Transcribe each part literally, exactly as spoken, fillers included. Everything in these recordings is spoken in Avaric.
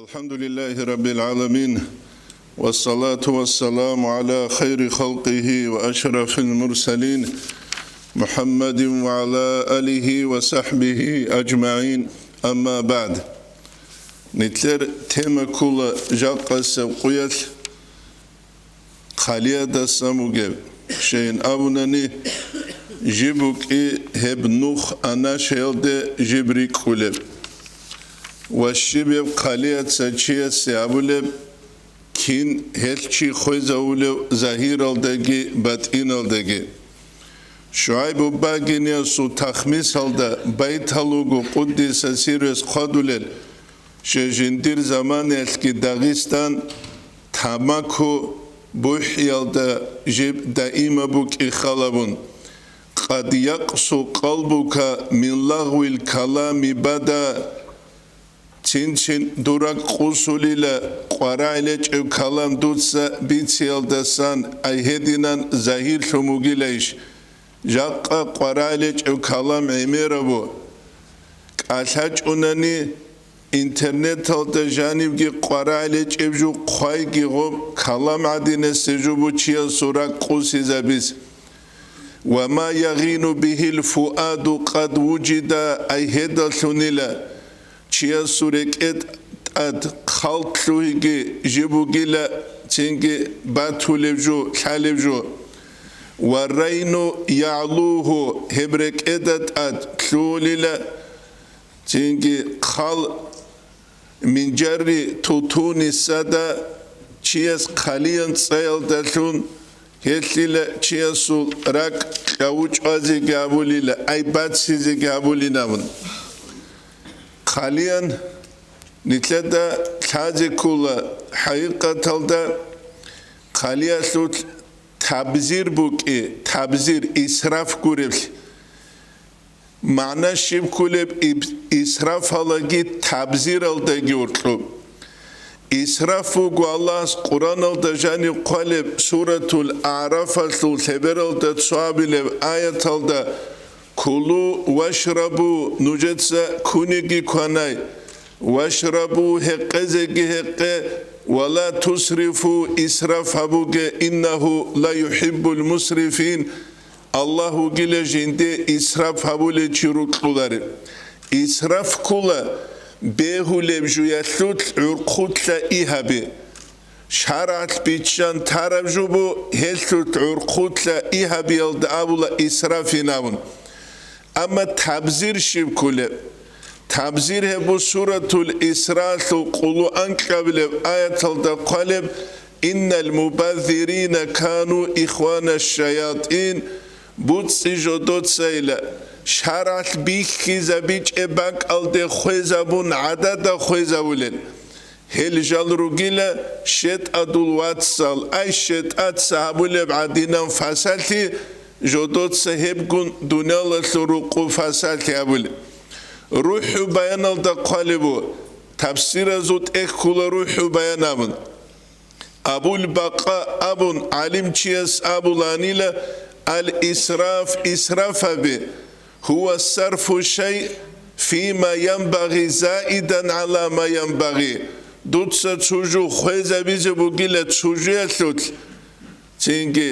الحمد لله رب العالمين، والصلاة والسلام على خير خلقه وأشرف المرسلين، محمد وعلى آله وصحبه أجمعين. أما بعد. Нилъер тема ккола жакъасеб къуялъ хъалиядасан бугеб, щайин абунани, жиб букӀи гьеб нух анашаялде жиб рикӀкӀулеб. Ва щиб гьеб хъалияца чиясе абулеб, кин гьелъ чи хвезавулев загьиралдаги батӀиналдаги? ШугӀайб уббагиниясул тахмисалда байтал руго, къуддиса сирру, хъвадулел, щай жиндир заманаялъги Дагъистан тамаку бухӀиялда жиб даимаб букӀи халабун. Къад якъсу къалбука мин лагъвил калами бада. Цин-цин дур ракӀ къусулила, къварагӀлечӀев калам дуца бициялдасан ай гьединан загьирлъун вугилайищ? Жакъа къварагӀлечӀев калам гӀемерабу. КӀалъачӀунани, интернеталда жанибги къварагӀлечӀеб жо хъвайги гъоб калам гӀадинасе жо бучиясул ракӀ къусизабиз. Ва ма ягъину бигьил фуаду къад вуджида, ай гьедалъунила чиясул рекӀе тӀад хъал лъугьиги жиб бугила, цинги батулеб жо, лъалеб жо. Ва райну ягӀлугьу, гьеб рекӀеда тӀад лъугьулила, цинги хъал мин жарри тутуни сада, чияс хъалиян цӀаялдалъун, гьелъила чиясул ракӀ кьавучӀвазеги гьабулила, ай бацизеги гьабулинавун. Хъалиян нилъеда лъазе ккола, хӀакъикъаталда хъалиялъулъ табзир букӀи, табзир, исраф гуреблъи. МагӀна щиб кколеб иб-, исрафалаги табзиралдаги гьоркьоб? Исраф вуго Аллагьас Къуръаналда жаниб хъвалеб Суратул АгӀрафалъул лъебералда цо абилеб аяталда: «Кулу вашрабу», нужеца кунеги кванай, «вашрабу», гьекъезеги гьекъе, «ва ла тусрифу», исраф гьабуге, «иннагьу ла юхӀиббул мусрифин», Аллагь вугила жинде исраф гьабулев чи рукьулареб. Исраф ккола бегьулеб жуялъулъ гӀурхъулъа игьаби. ШаргӀалъ биччан тараб жо бу, гьелъулъ гӀурхъулъа игьабиялда абула исрафин абун. Амма табзир щиб кколеб? Табзир гьеб бу Суратул Исраалъул къулу анкьабилеб аяталда хъвалеб: «Иннал мубаззирина кану ихвана шаятин», буцӀцӀи жодоцайила, шаргӀалъ бихьизабичӀеб бакӀалде хвезабун гӀадада хвезавулел. Гьел жал ругила шетӀадул вацал, ай шетӀаца гьабулеб гӀадинан фасалъи, жодоца гьебгун дуниялалъул рукъу фасалъи гьабулеб. РухӀу баяналда хъвалебу, тафсиразул тӀехь ккола РухӀу баян абун. Абул Бакъа абун гӀалимчияс абуланила: «Ал-исраф, исраф гьаби, гьува сарфу шай фима янбагъи заидан гӀала ма янбагъи». Дуца цо жо хвезабизе бугила цо жоялъулъ, цинги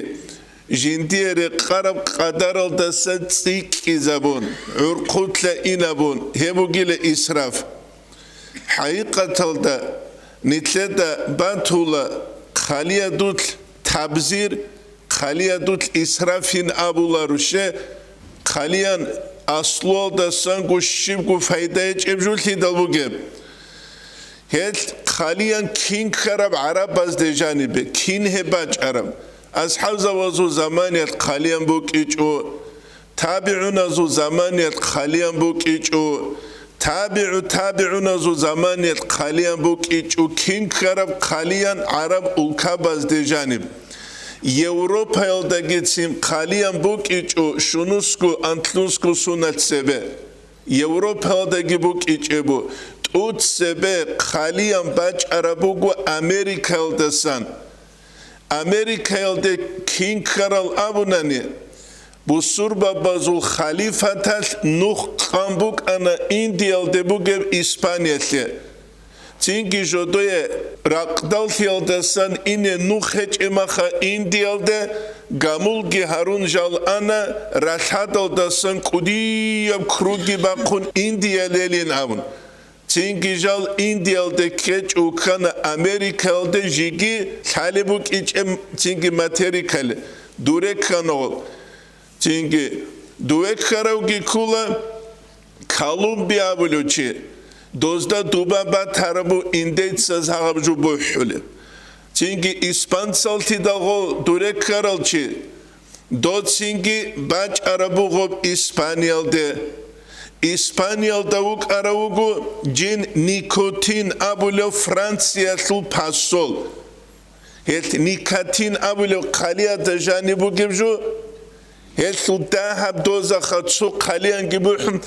жиндие рекъараб къадаралдаса цӀикӀкӀизабун, гӀурхъулъа инабун, гьеб бугила исраф. ХӀакъикъаталда, нилъеда батула, хъалиядулъ табзир, хъалиядулъ исрафин абуларуше, хъалиян аслуялдасанго щибго пайда гьечӀеб жо лъидал бугеб? Гьелъ хъалиян кин ккараб гӀарабазде жанибе, кин гьеб бачӀараб? АсхӀабзабазул заманиялъ хъалиян букӀичӀо, табигӀуназул заманиялъ хъалиян букӀичӀо, табигӀу табигӀуназул заманиялъ хъалиян букӀичӀо кин ккараб хъалиян гӀараб улкабазде жаниб. Европаялдагицин хъалиян букӀичӀо щунусго анлънусго суналъ цебе. Европаялдаги букӀичӀебу, тӀуцебе хъалиян бачӀараб буго Америкаялдасан. Америкаялде кин ккарал абунани, бусурбабазул халифаталъ нух къан букӀана Индиялде бугеб Испаниялъе. Цинги жодое ракъдаллъиялдасан ине нух гьечӀеб маха Индиялде, гамулги гьарун жал ана, ралъадалдасан кӀудияб круги бахъун Индия лелин абун. Цинги жал Индиялде ккечӀо ккана Америкаялде, жеги лъалеб букӀинчӀеб цинги материкалде дуре ккана гъол. Цинги дуве ккаравги ккола Колумбия абулев чи, дозда дуба батарабу индейцаз гьагъаб жо бухӀулеб. Цинги испанцаллъидал гъо дуре ккарал чи, доцинги бачӀарабу гъоб Испаниялде. Испаниялда вукӀарав вуго жин Никотин абулев Франциялъул посол. Гьелъ никотин абулев хъалиялда жаниб бугеб жо, гьелъул дагьаб дозаха цо хъалиянги бухӀун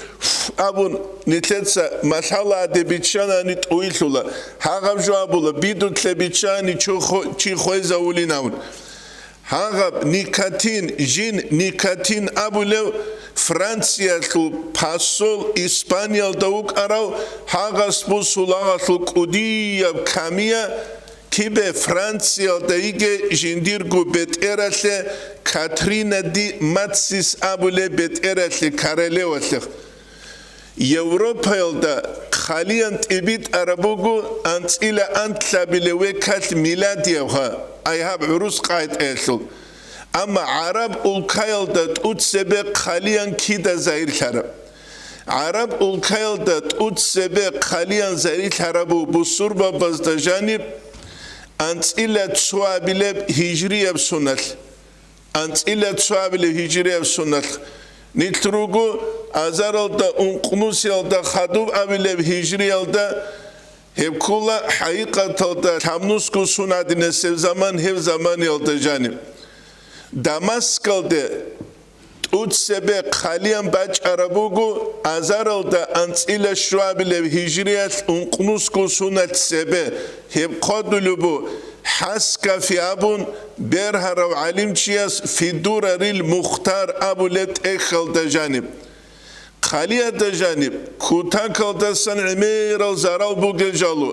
абун, нилъеца малъала гьаде биччанани тӀуйилъула. Гьагъаб жо абула, бидулъе биччани чо хо-, чи хвезавулин абун. Гьагъаб никотин, жин никотин абулев Франциялъул посол Испаниялда вукӀарав, гьагъас бусулагъалъул кӀудияб камия, кибе Франциялда йиге жиндирго бетӀералъе, Катрина ди Мацис абулеб бетӀералъе, королевалъе. Европаялда хъалиян тӀибитӀараб буго анцӀила анлъабилев векалъ миладиябха, ай гьаб гӀурус къагӀидаялъул. Амма гӀараб улкаялда тӀуцебе хъалиян кида загьирлъараб? ГӀараб улкаялда тӀуцебе хъалиян загьирлъарабу бусурбабазда жаниб анцӀила цоабилеб гьижрияб суналъ. АнцӀила цоабилеб гьижрияб суналъ. Нилъ руго азаралда ункънусиялда хадуб абилеб гьижриялда, гьеб ккола хӀакъикъаталда лъабнусго сун гьадинасеб заман, гьеб заманиялда жаниб. Дамаскалде тӀуцебе хъалиян бачӀараб буго азаралда анцӀила щуабилеб гьижриялъ ункънусго суналъ цебе, гьеб хъодулеб бу Хьаскафи абун бергьарав гӀалимчияс Фидурарил Мухтар абулеб тӀехьалда жаниб. Хъалиялда жаниб, кутакалдасан гӀемерал зарал бугел жало.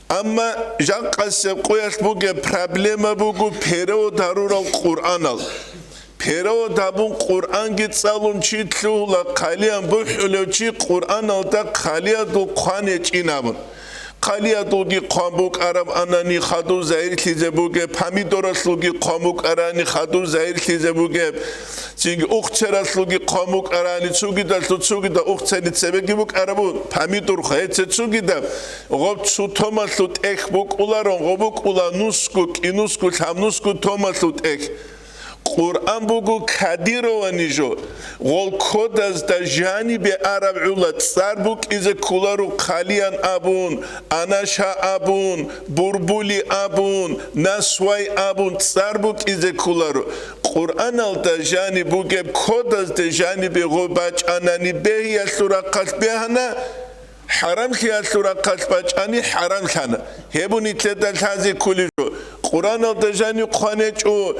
Амма жакъасеб къоялъ бугеб проблема буго перевод гьарурал Къуръанал. Перевод гьабун Къуръанги цӀалун чи лъугьула, хъалиян бухӀулев чи Къуръаналда хъалиядул хъван гьечӀин абун. Хъалиядулги хъван букӀараб анани хадуб загьирлъизе бугеб, помидоралъулги хъван букӀарани хадуб загьирлъизе бугеб, цинги ухцералъулги хъван букӀарани цугидалъул цугида ухцери цебеги букӀарабу, помидор хъвеце цугидаб, гъоб цу томалъу тӀехь букӀуларо, гъоб букӀула нусгу, кӀинусгу, лъабнусгу томалъу тӀехь. Къуръан буго кадировани жо, гъол кодазда жанибе араб гӀула цӀар букӀизе кколаро хъалиян абун, анаша абун, бурбули абун, насвай абун цӀар букӀизе кколаро. Къуръаналда жаниб бугеб кодазде жанибе гъо бачӀанани бегьиялъул рахъалъ бегьана, хӀарамлъиялъул рахъалъ бачӀани хӀарамлъана. Гьеб нилъеда лъазе кколеб жо. Къуръаналда жаниб хъван гьечӀо,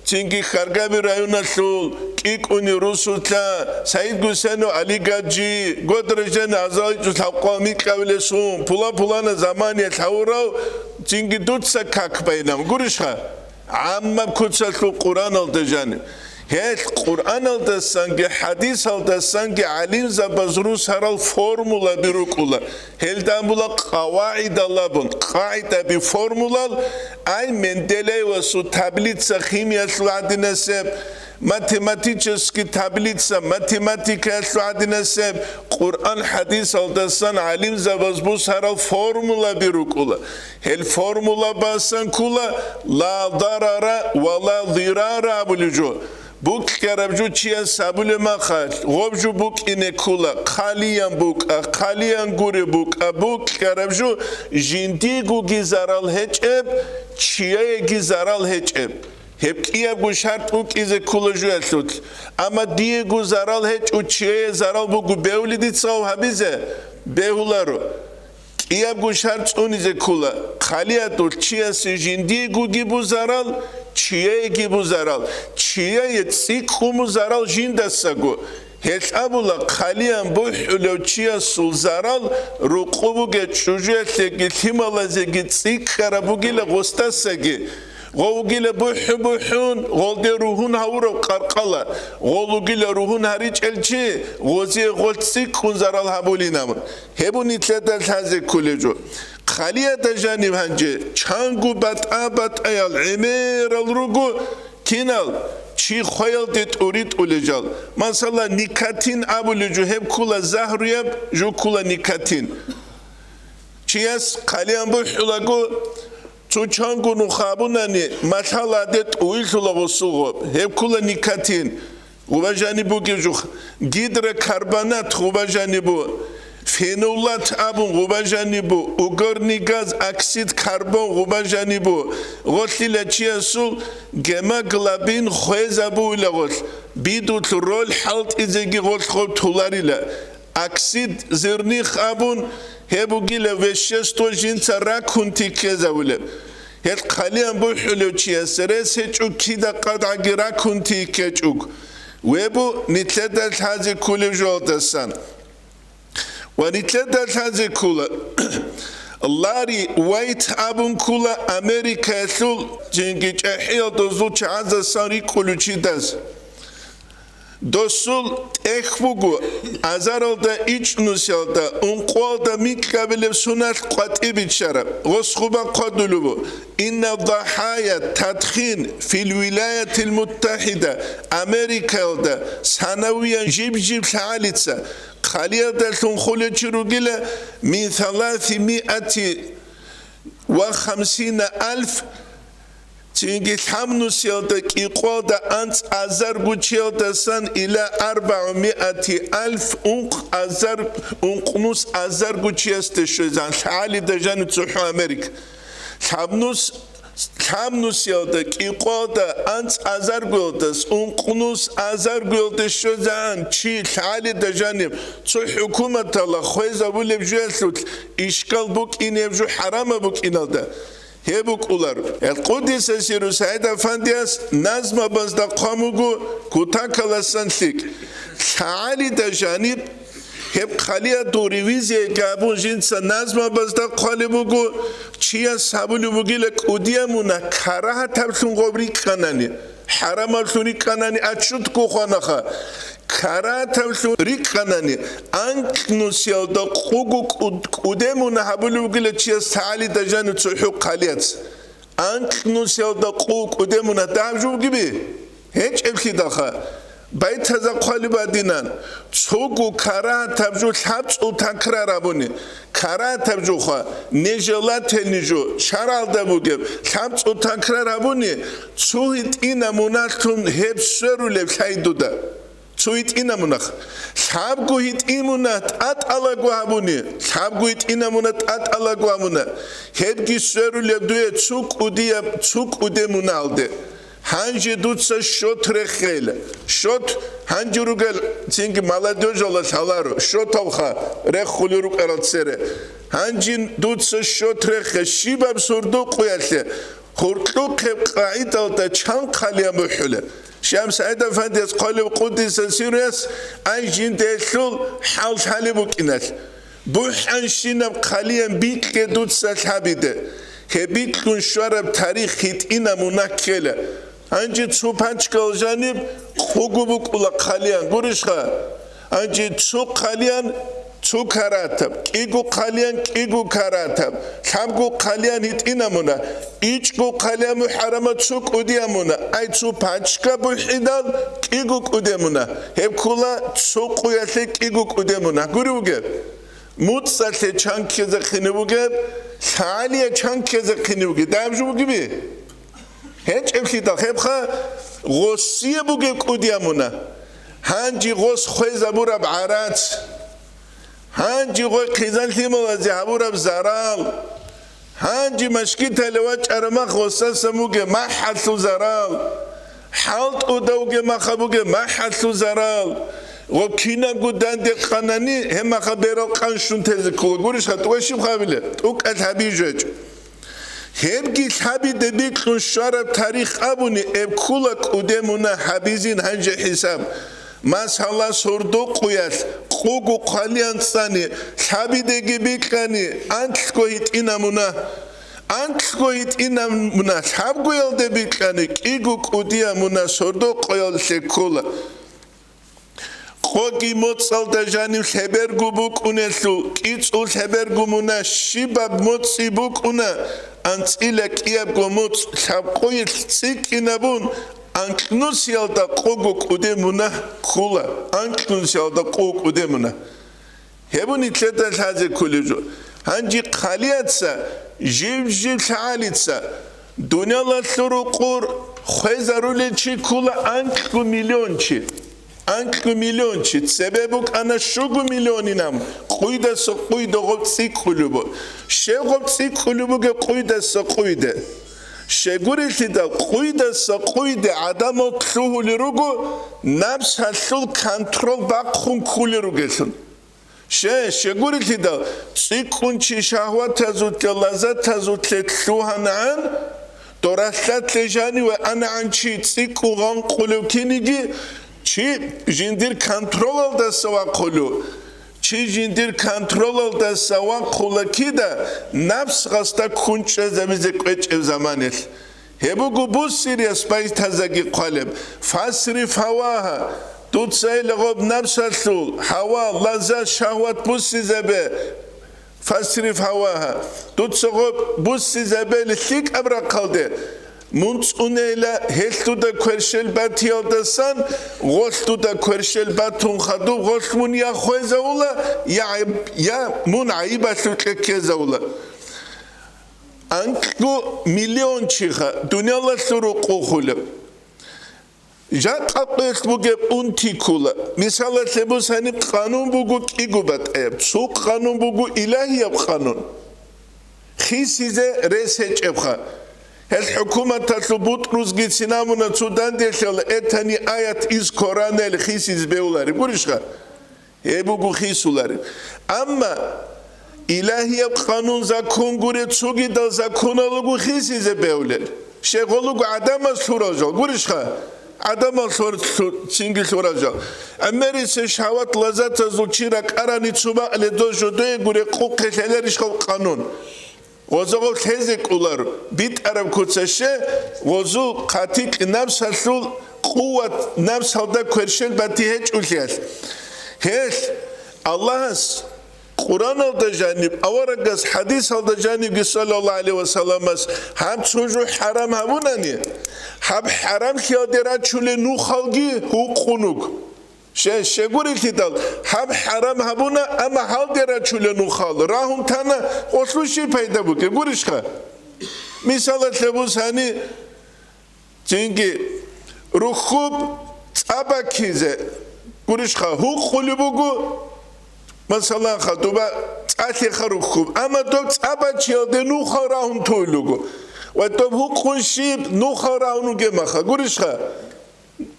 цинги Харгаби районалъул КӀикӀуни русулъа Саид Гусейнов, ГӀали Гаджи, Годражен Азаличу лъабкъвал микьабилесун, пулан-пулана заманиялъ гьавурав, цинги дуца как байнам. Гурищха? ГӀаммаб куцалъул Къуръаналда жаниб. Гьелъ Къуръаналдасанги хӀадисалдасанги гӀалимзабаз русарал формулаби рукӀула. Гьелда амбула къавагӀидал абун, къагӀидаби, формулал, ай, Менделеевасул таблица химиялъул гӀадинасеб, математический таблица математикаялъул гӀадинасеб, Къуръан-хӀадисалдасан гӀалимзабаз бусарал формулаби рукӀула. Гьел формула басан ккола «ла дарара ва ла дирара» абулеб жо. БукӀараб жо чияс абулеб махалъ, гъоб жо букӀине ккола, хъалиян букӀа, хъалиян гуре букӀа, букӀараб жо жиндиегоги зарал гьечӀеб, чияеги зарал гьечӀеб. Гьеб кӀиябго шартӀ букӀизе ккола жоялъулъ. Амма диего зарал гьечӀо, чияе зарал буго бегьули дица гьабизе? Бегьуларо. КӀиябго шартӀ цӀунизе ккола, хъалиятулъ чиясе жиндиегоги бузарал, чияеги бузарал, чияе цӀикӀкӀун бузарал жиндасаго. Гьелъ абула, хъалиян бухӀулев чиясул зарал рукъу бугеб чӀужуялъеги лъималазеги цӀикӀкӀараб бугила гъосдасаги. Гъов вугила бухӀу-бухӀун, гъолде ругьун гьавурав къаркъала, гъол вугила ругьун гьаричӀел чи, гъозие гъолъ цӀикӀкӀун зарал гьабулин абун. Гьеб нилъеда лъазе кколеб жо. Хъалияда жаниб гьанже чанго батӀа-батӀаял гӀемерал руго, кинал чи хваялде тӀуритӀулел жал. Масала, никотин абулеб жо, гьеб ккола загьруяб жо, ккола никотин. Чияс хъалиян бухӀулаго, цо чанго нух абунани, малъа-ладе тӀуйилъула гъосул гъоб, гьеб ккола никотин. Гъуба жаниб бугеб жух, гидрокарбонат гъуба жаниб бу, фенолат абун гъуба жаниб бу, угольный газ, оксид карбон гъуба жаниб бу, гъолъила чиясул гемоглобин хвезабуила гъолъ, бидулъ роль хӀалтӀизеги гъолъ гъоб туларила. Оксид зирних абун, гьеб бугила вещество жинца ракунти ккезавулеб. Гьелъ хъалиян бухӀулев чияс рес гьечӀо кида къадгӀаги ракунти ккечӀого. Гьеб нилъеда лъазе кколеб жоялдасан. Ва нилъеда лъазе ккола, Ларри Уайт абун ккола Америкаялъул жинги чӀахӀиялдазул чагӀаздасан рикӀкӀулев чияс. Досул тӀехь буго азаралда ичӀнусиялда ункъоялда микьабилеб суналъ къватӀиб биччараб, гъос гъуба хъвадулеб буго: «Инна дагӀая тадхин фил Вилаятил Муттахида», Америкаялда санавиян жиб-жиб лъагӀалица, хъалиялдалъун хулев чи ругила мин саласимиати ва хамсина алф, цинги лъабнусиялда кӀикъоялда анцӀазарго чиялдасан ила арбагӀумиати алф, ункъазар, ункънус азарго чиясде щвезегӀан лъагӀалида жаниб цохӀо Америка. Лъабнус, лъабнусиялда кӀикъоялда анцӀазаргоялдас ункънус азаргоялде щвезегӀан чи лъагӀалида жаниб цо хӀукуматалда хвезабулеб жоялъулъ ишкал букӀинеб жо хӀарамаб букӀиналда. Гьеб букӀулар. Гьел Къуддиса сирругьу СагӀид-Афандияс назмабазда хъван буго кутакаласан лъикӀ. ЛъагӀалида жаниб гьеб хъалиялъул ревизияги гьабун жинца назмабазда хъвалеб буго, чияс гьабулеб бугила кӀудияб мунагь карагьатаблъун гъоб рикӀкӀанани, хӀарамаблъун рикӀкӀанани отчётго хванаха. Каратаблъун рикӀкӀанани, анкьнусиялда къуго кӀуд-, кӀуде мунагь гьабулеб бугила чияс лъагӀалида жаниб цохӀо хъалияц. Анкьнусиялда къуго кӀуде мунагь дагьаб жо бугеби? ГьечӀеблъидалха. Байтазда хъвалеб гьадинан, цого карагьатаб жо лъабцӀул такрар гьабуни, карагьатаб жоха, нежелательный жо, шаргӀалда бугеб, лъабцӀул такрар гьабуни, цо гьитӀинаб мунагьлъун гьеб сверулеб лъай дуда. Цо гьитӀинаб мунагь. Лъабго гьитӀинаб мунагь тӀатӀалаго гьабуни, лъабго гьитӀинаб мунагь тӀатӀалаго гьабуна. Гьебги сверулеб дуе цо кӀудияб, цо кӀуде мунагьалде. Гьанже дуца счёт рехейила. Счёт гьанже ругел цинги молодёжалда лъаларо. Счёталха рехулел рукӀарал цере. Гьанже дуца счёт рехе, щибаб сордо къуялъе, гьоркьохъеб къагӀидалда чан хъалиян бухӀулеб. Шамс СагӀид-Афандияс хъвалеб, Къуддиса сирругьу, ай жиндиялъул хӀал лъалеб букӀиналъ. БухӀанщинаб хъалиян бикье дуца лъабиде. Гьеб бикьун щвараб тарих гьитӀинаб мунагь ккела. Гьанже цо пачкал жаниб къуго букӀула хъалиян, гурищха? Гьанже цо хъалиян цо каратаб, кӀиго хъалиян кӀиго каратаб, лъабго хъалиян гьитӀинаб мунагь, ичӀго хъалиян мухӀарама цо кӀудияб мунагь, ай цо пачка бухӀидал кӀиго кӀуде мунагь, гьеб ккола цо къуялъе кӀиго кӀуде мунагь. Гури вугеб? МуцӀалъе чан ккезехъине вугеб, лъагӀалие чан ккезехъине вугеб, дагьаб жо бугеби? ГьечӀеблъидал гьебха гъосие бугеб кӀудияб мунагь. Гьанже гъос хвезабураб гӀарац. Гьанже гъой хъизан-лъималазе гьабураб зарал. Гьанже машгиталде вачӀараб мах гъосасан бугеб махӀалъул зарал. ХӀалтӀуда вугеб маха бугеб махӀалъул зарал. Гъоб кинабго данде къанани, гьеб маха берал къан щун тезе ккола. Гурищха, тӀокӀаб щиб хабилеб? ТӀокӀалъ гьабизе гьечӀо. Гьебги лъабиде бикьун щвараб тарих абуни, гьеб ккола кӀуде мунагь гьабизин гьанже хӀисаб. Масала, сордо къуялъ къуго хъвалиян цӀани, лъабидеги бикьани, анлъго гьитӀина мунагь. Анлъго гьитӀина мунагь, лъабгоялде бикьани, кӀиго кӀудия мунагь сордо къуялъе ккола. Къоги моцӀалда жанив лъеберго букӀунелъул, кӀицӀул лъеберго мунагь щибаб моцӀи букӀуна, анцӀила кӀиябго моцӀ лъабкъоялъ цӀикӀкӀинабун, анкьнусиялда къого кӀуде мунагь ккула, анкьнусиялда къого кӀуде мунагь. Гьеб нилъеда лъазе кколеб жо. Гьанже хъалияца, жив-жив лъагӀалица, дуниялалъул рукъур хвезарулел чи ккула анкьго миллион чи. Анкьго миллион чи. Цебе букӀана щуго миллионинаб, къуйдаса къуйде гъоб цӀикӀкӀулеб бу. Щай гъоб цӀикӀкӀулеб бугеб къуйдаса къуйде? Щайгурелъидал къуйдаса къуйде гӀадамал лъугьулел руго напсалъул контрол бахъун кколел ругелъул. Щай, щайгурелъидал, цӀикӀкӀун чи шагьватазулъе, лаззатазулъе лъугьанагӀан, доралъатлъе жаниве анагӀан чи цӀикӀкӀун гъанкъулев киниги, чи жиндир контролалдаса вахъулев, чи жиндир контролалдаса вахъула кида, напс гъасда ккун чӀезабизе кӀвечӀеб заманилъ. Гьеб буго буссириялъ байтазаги хъвалеб: «Фасриф гьавагьа», дуца ила гъоб напсалъул гьава, лазза, шагьват буссизабе. «Фасриф гьавагьа», дуца гъоб буссизабе лъикӀаб рахъалде. Мун цӀунейила гьелъ дуда кверщел батиялдасан, гъолъ дуда кверщел батун хадуб гъолъ мун я хвезавула, я гӀайб-, я мун гӀайибалъукье ккезавула. Анкьго миллион чиха дуниялалъул рукъухъулеб. Жакъа къоялъ бугеб унти ккула. Мисалалъе бусани, къанун буго кӀиго батӀаяб, цо къанун буго илагьияб къанун. Хисизе рес гьечӀебха. Гьел хӀукуматалъул бутӀрузги цинамуна цо данделъала этани аят из Коранел хисизе бевлари. Гурищха? Гьеб буго хисулареб. Амма илагьияб къанун, закон гуре цогидал законал руго хисизе бевлел. Щегъолуго гӀадамаз лъурал жал. Гурищха? ГӀадамал лъур-, лъу-, цинги лъурал жал. ГӀемерисе шагьват лаззатазул чи ракӀарани цо бакъле дол жодое гуре къухъе лъеларищхал къанун? Гъоза гъов лъезе кӀоларо, битӀараб куца ще, гъозул хъатикь напсалъул къуват напсалда кверщел бати гьечӀолъиялъ. Гьелъ Аллагьас Къуръаналда жаниб, аварагас хӀадисалда жанибги, саллаллагьу гӀалайгьи ва салламас, гьаб цо жо хӀарам гьабунани, гьаб хӀарамлъиялде рачулел нухалги гьукъун вуго. Ще-, щегурелъидал, гьаб хӀарам гьабуна, амма гьалде рачулел нухал рагьун тана, гъолъул щиб пайда бугеб, гурищха? Мисалалъе бусани, цинги рухьуб цӀа баккизе, гурищха, гьукъулеб буго, масалан, хадуба цӀалъиха рухьуб, амма доб цӀа бачиялде нухал рагьун туйл руго, ва доб гьукъун щиб нухал рагьун вугеб маха, гурищха?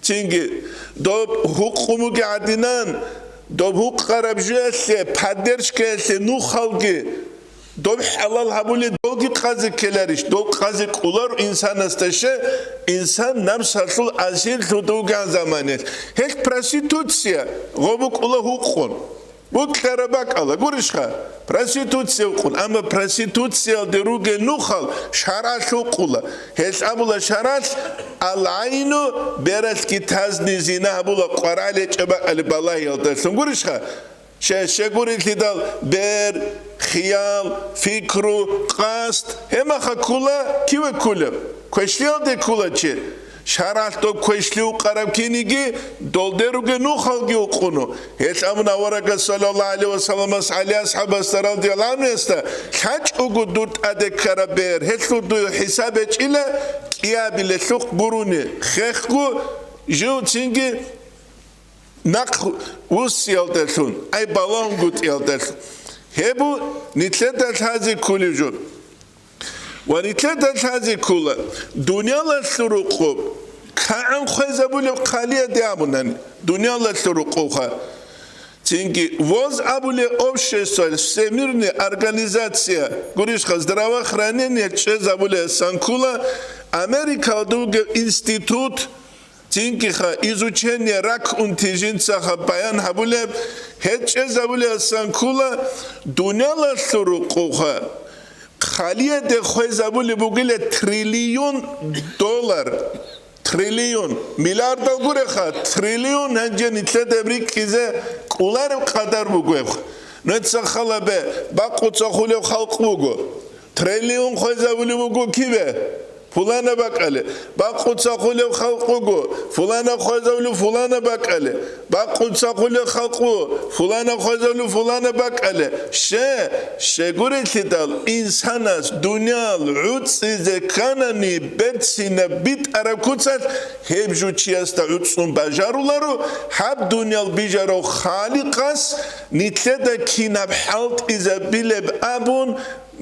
Цинги, доб гьукъун бугеб гӀадинан, доб гьукъараб жоялъе, поддержкаялъе нухалги, доб хӀалал гьабулеб долги къазе ккеларищ? Дол къазе кӀоларо инсанасда, ще, инсан напсалъул асирлъун вугеб заманалъ. Гьелъ проституция гъо букӀула гьукъун. Букьараб бакӀала, гурищха? Проституция вукъун, амма проституциялде ругел нухал шаргӀалъ вукъула. Гьелъ абула шаргӀалъ: «Ал-гӀайну», бералъги тазни зина гьабула, къварал гьечӀеб бакӀалеб балагьиялдалъун, гурищха? Ще-, щегурелъидал бер, хиял, фикру, къасд, гьеб маха ккула, киве ккулеб? Квешлъиялде ккула чи. ШаргӀалъ доб квешлъи вукъараб киниги, долде ругел нухалги вукъуну. Гьелъ абуна аварагас, саллаллагьу гӀалайгьи ва салламас, ГӀали асхӀабасда, радияллагьу гӀангьуясда: «ЛъачӀого дур тӀаде ккараб бер, гьелъул дуе хӀисаб гьечӀила, кӀиабилелъухъ гурони, хехго, жив цинги нахъ вуссиялдалъун, ай балагьунгутӀиялдалъун». Гьеб нилъеда лъазе кколеб жо. Ва нилъеда лъазе ккола, дуниялалъул рукъуб кагӀан хвезабулеб хъалияде абунани, дуниялалъул рукъубха. Цинги ВОЗ абулеб общество, Всемирная организация, гурищха, здравоохранение чӀезабулеб санкула, Америкалда вугев институт, Цинги-ха изучение ракунти жинцаха баян гьабулеб, гьечӀезабулеасан ккула, дуниялалъул рукъуха хъалияде хвезабулеб бугила триллион доллар. Триллион. Миллиардал гуреха, триллион гьанже нилъеда рикӀкӀизе кӀолареб къадар бугеб. Нуца халабе, бакъуца хулев халкъ буго. Триллион хвезабулеб буго кибе? Пулана бакӀале. Бакъуца хулев халкъ буго. Пулана хвезавлу пулана бакӀале. Бакъуца хулев халкъ буго. Пулана хвезавлу пулана бакӀале. Ще, щегурелъидал инсанас дуниял гӀуцӀизе кканани берцинаб битӀараб куцалъ гьеб жучиясда гӀуцӀун бажаруларо, гьаб дуниял бижарав Халикъас нилъеда кинаб хӀалтӀизабилеб абун,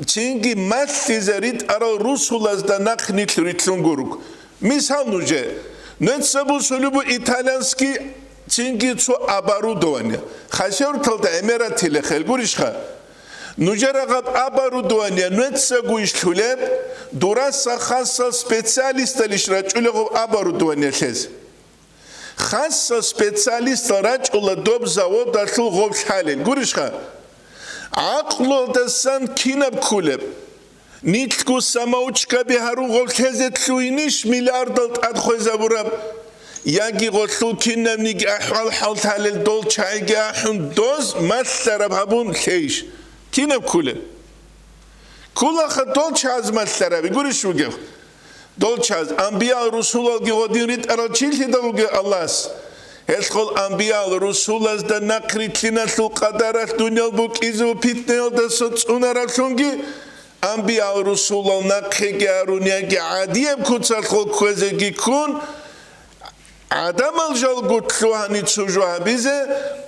цинги малъизе ритӀарал русулазда нахъ нилъ рилълъун гуруг. Мисал нужее. Нуца бусулеб бу итальянский цинги цо оборудование. Хасевталда гӀемератиле хел гурищха? Нужер гьаб оборудование нуцаго иш лъулеб, дураса хасал специалисталищ рачӀулеб гьаб оборудование лъез. Хасал специалистал рачӀула доб заводалъул гъоб лъалел. Гурищха? ГӀакълуялдасан кинаб кколеб? Нилъго самоучкаби гьарун гъоб лъезе лъугьинищ миллиардал тӀад хвезабураб? Яги гъолъул кинабниги ахӀвал-хӀал лъалел дол чагӀиги ахӀун доз малъараб гьабун лъейищ? Кинаб кколеб? Кколаха дол чагӀаз малъараби гурищ вугев? Дол чагӀаз, анбиял-русулалги гъодин ритӀарал чи лъидал вугев Аллагьас? Гьелъ гъол анбиял-русулазда нахъ рилълъиналъул къадаралъ дуниял букӀизе ва питнаялдаса цӀунараблъунги, анбиял-русулал нахъеги гьарун яги гӀадияб куцалъ гъол кквезеги ккун, гӀадамал жалго лъугьани цо жо гьабизе,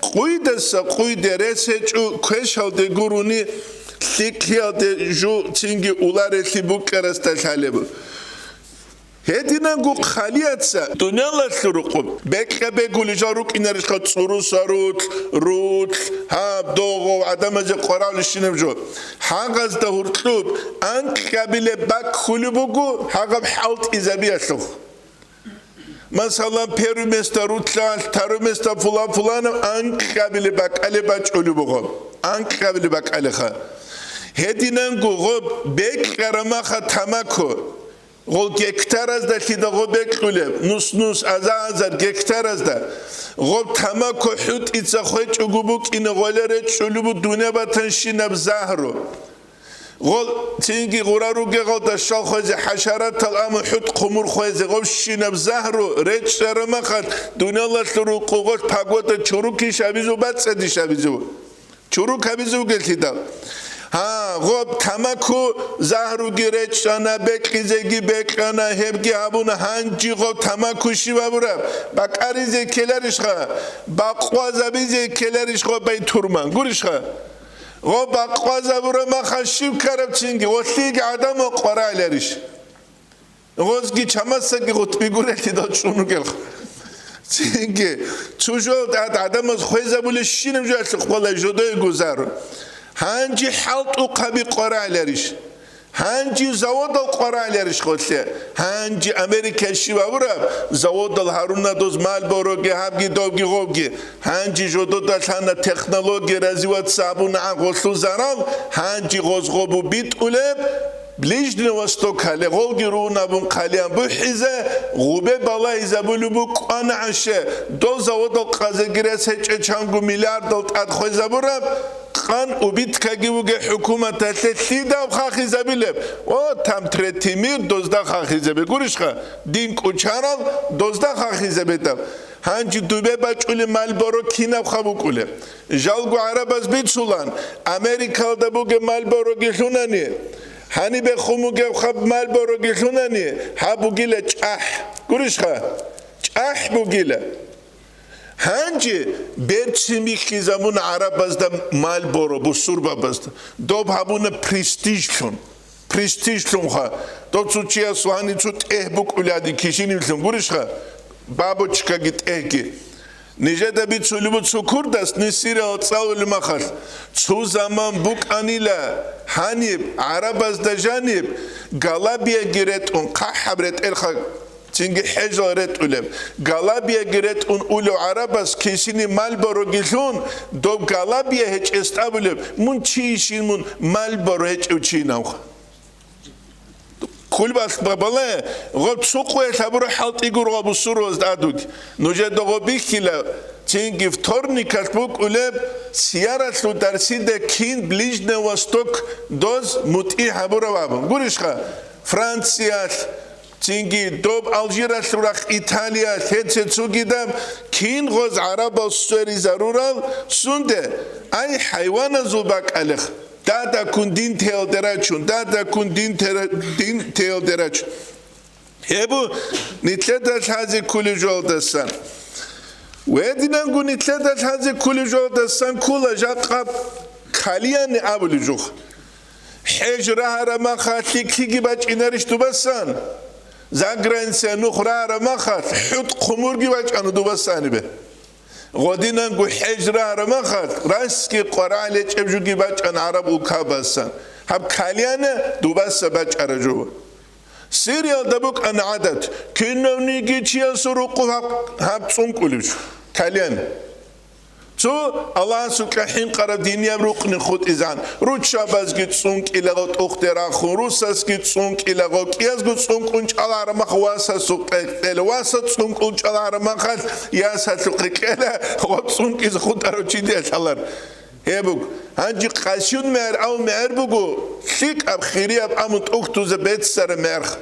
къуйдаса къуйде рес гьечӀо, квешалде гурони, лъикӀлъиялде жо цинги уларелъи букӀарасда лъалеб. Гьединанго хъалияца дуниялалъул рукъу бекьа-бегули жал рукӀинарищха цӀуруса рулъ, рулъ, гьаб, догъов, гӀадамазе къваралищинаб жо. Гьагъазда гьуркьуб анкьабилеб баккулеб буго гьагъаб хӀалтӀизабиялъухъ. Масала, первое место рулъалъ, второе место пулан-пуланаб анкьабилеб бакӀалеб бачӀулеб буго. Анкьабилеб бакӀалеха. Гьединанго гъоб бекьарамаха тамако. Гъол гектаразда лъида гъоб бекьулеб, нус-нус, аза-азар гектаразда. Гъоб тамако хӀутӀица хвечӀого букӀине гъоле речӀчӀулеб бу дунябатанщинаб загьру. Гъол цинги гъура ругегъалда щал хвезе, хӀашаратал аму хӀутӀ-хъумур хвезе, гъобщинаб загьру речӀчӀарамахалъ, дуниялалъул рукъу гъолъ пагода чурукищ абизу, бацӀцӀадищ абизу? Чурук абизу вугелъидал. Гьа, гъоб тамаку загьруги речӀчӀана, бекьизеги бекьана, гьебги гьабуна, гьанжи гъоб тамаку щиб абураб? БакӀаризе ккеларищха? Бакъвазабизе ккеларищ гъоб байтурман? Гурищха? Гъо бакъвазабура маха щив ккарабцинги, гъолъиги гӀадамал къвараларищ? Гъозги чамасаги гъутӀби гурелъидал чӀун ругелха. Цинги, цо жо гӀад-, гӀадамаз хвезабулебщинаб жоялъухъ балай жодое гузарун. Гьанжи хӀалтӀухъаби къвараларищ? Гьанжи заводал къвараларищ гъолъе? Гьанжи Америкаялъ щиб абураб? Заводал гьаруна доз Мальбороги, гьабги, довги, гъовги. Гьанжи жодода лъана технология развиваться абуна гъолъул зарал, гьанжи гъоз гъобу битӀулеб, Ближний Восток гьале гъолги ругьун абун хъалиян бухӀизе, гъубе балагьизабулеб букӀана гӀаше, дол заводал къазегирес гьечӀечанго миллиардал тӀад хвезабураб, къан убиткаги вуге хӀукуматалъе лъидаб хахизабилеб? О, там третий мир, дозда хахизабе. Гурищха, дин кӀучарал дозда хахизабетаб. Гьанжи дубе бачӀулеб Мальборо кинаб хабукӀулеб? Жалго гӀарабаз бицулан, Америкалда бугеб Мальбороги лъунани, гьанибе хун бугеб хаб Мальбороги лъунани, гьаб бугила чӀахӀ. Гурищха? ЧӀахӀ бугила. Гьанже берцин бихьизабуна гӀарабазда Мальборо бусурбабазда. Доб гьабуна престижлъун. Престижлъунха. Доб цо чияс вани цо тӀегь букӀулади кишинивлъун гурищха? Бабочкаги тӀегьги. Нижеда бицулеб цо курдас нисирал цӀалулеб махалъ, цо заман букӀанила гьаниб, гӀарабазда жаниб, галабияги ретӀун, хъахӀаб ретӀелха Цинги хӀежал ретӀулеб. Галабияги ретӀун улев гӀарабас кисини Мальбороги лъун, доб Галабия гьечӀес тӀабулеб, мун чийищин мун Мальборо гьечӀев чи навха? Кулбалъ бабале, гъоб цо къуялъ гьабура хӀалтӀи гургъа бусурваз тӀадуги. Нужеда гъоб бихьила, цинги вторникалъ букӀулеб сияралъул дарсида кин Ближний Восток доз мутӀигӀ гьабурав абун. Гурищха, Франциялъ, цинги доб Алжиралъул рахъ Италиялъ, гьеце цугидаб кин гъоз гӀарабал сверизарурал сунде, ай, хӀайваназул бакӀалех. Дадаккун дин теялде рачун, дадаккун дин тера-, дин теялде рачун. Гьебу нилъеда лъазе ккулев жолдасан. Гьединанго нилъеда лъазе ккулев жолдасан ккула жакъа калияне абулев жух. ХӀеж рагьараб махалъ лъикӀлъиги бачӀинарищ дубасан? Заграница нух рагьараб махалъ хӀутӀ хъумурги бачӀана дубасанибе. Гъодинанго хӀеж рагьараб махалъ, расги къварагӀел гьечӀеб жуги бачӀана гӀараб улкабасан. Гьаб кальяна дубаса бачӀара жо. Сириялда букӀана гӀадат, кинавниги чиясул рукъу гьаб, гьаб цӀункӀулев жо. Кальян. Цо Аллагьасукьа хӀинкъараб динияб рукъни хутӀизан, руччабазги цӀункӀила гъо тӀухде рахун, русасги цӀункӀила гъо, кӀиязго цӀункӀун чӀалараб мах васасухъе кьела, васа цӀункӀун чӀалараб махалъ ясалъухъе кьела, гъо цӀункӀизе хутӀарав чиде лъалар. Гьеб буго, гьанже къасиюн мегӀер ав мегӀер буго, лъикӀаб, хирияб амун тӀухьдуза беццараб мегӀерха.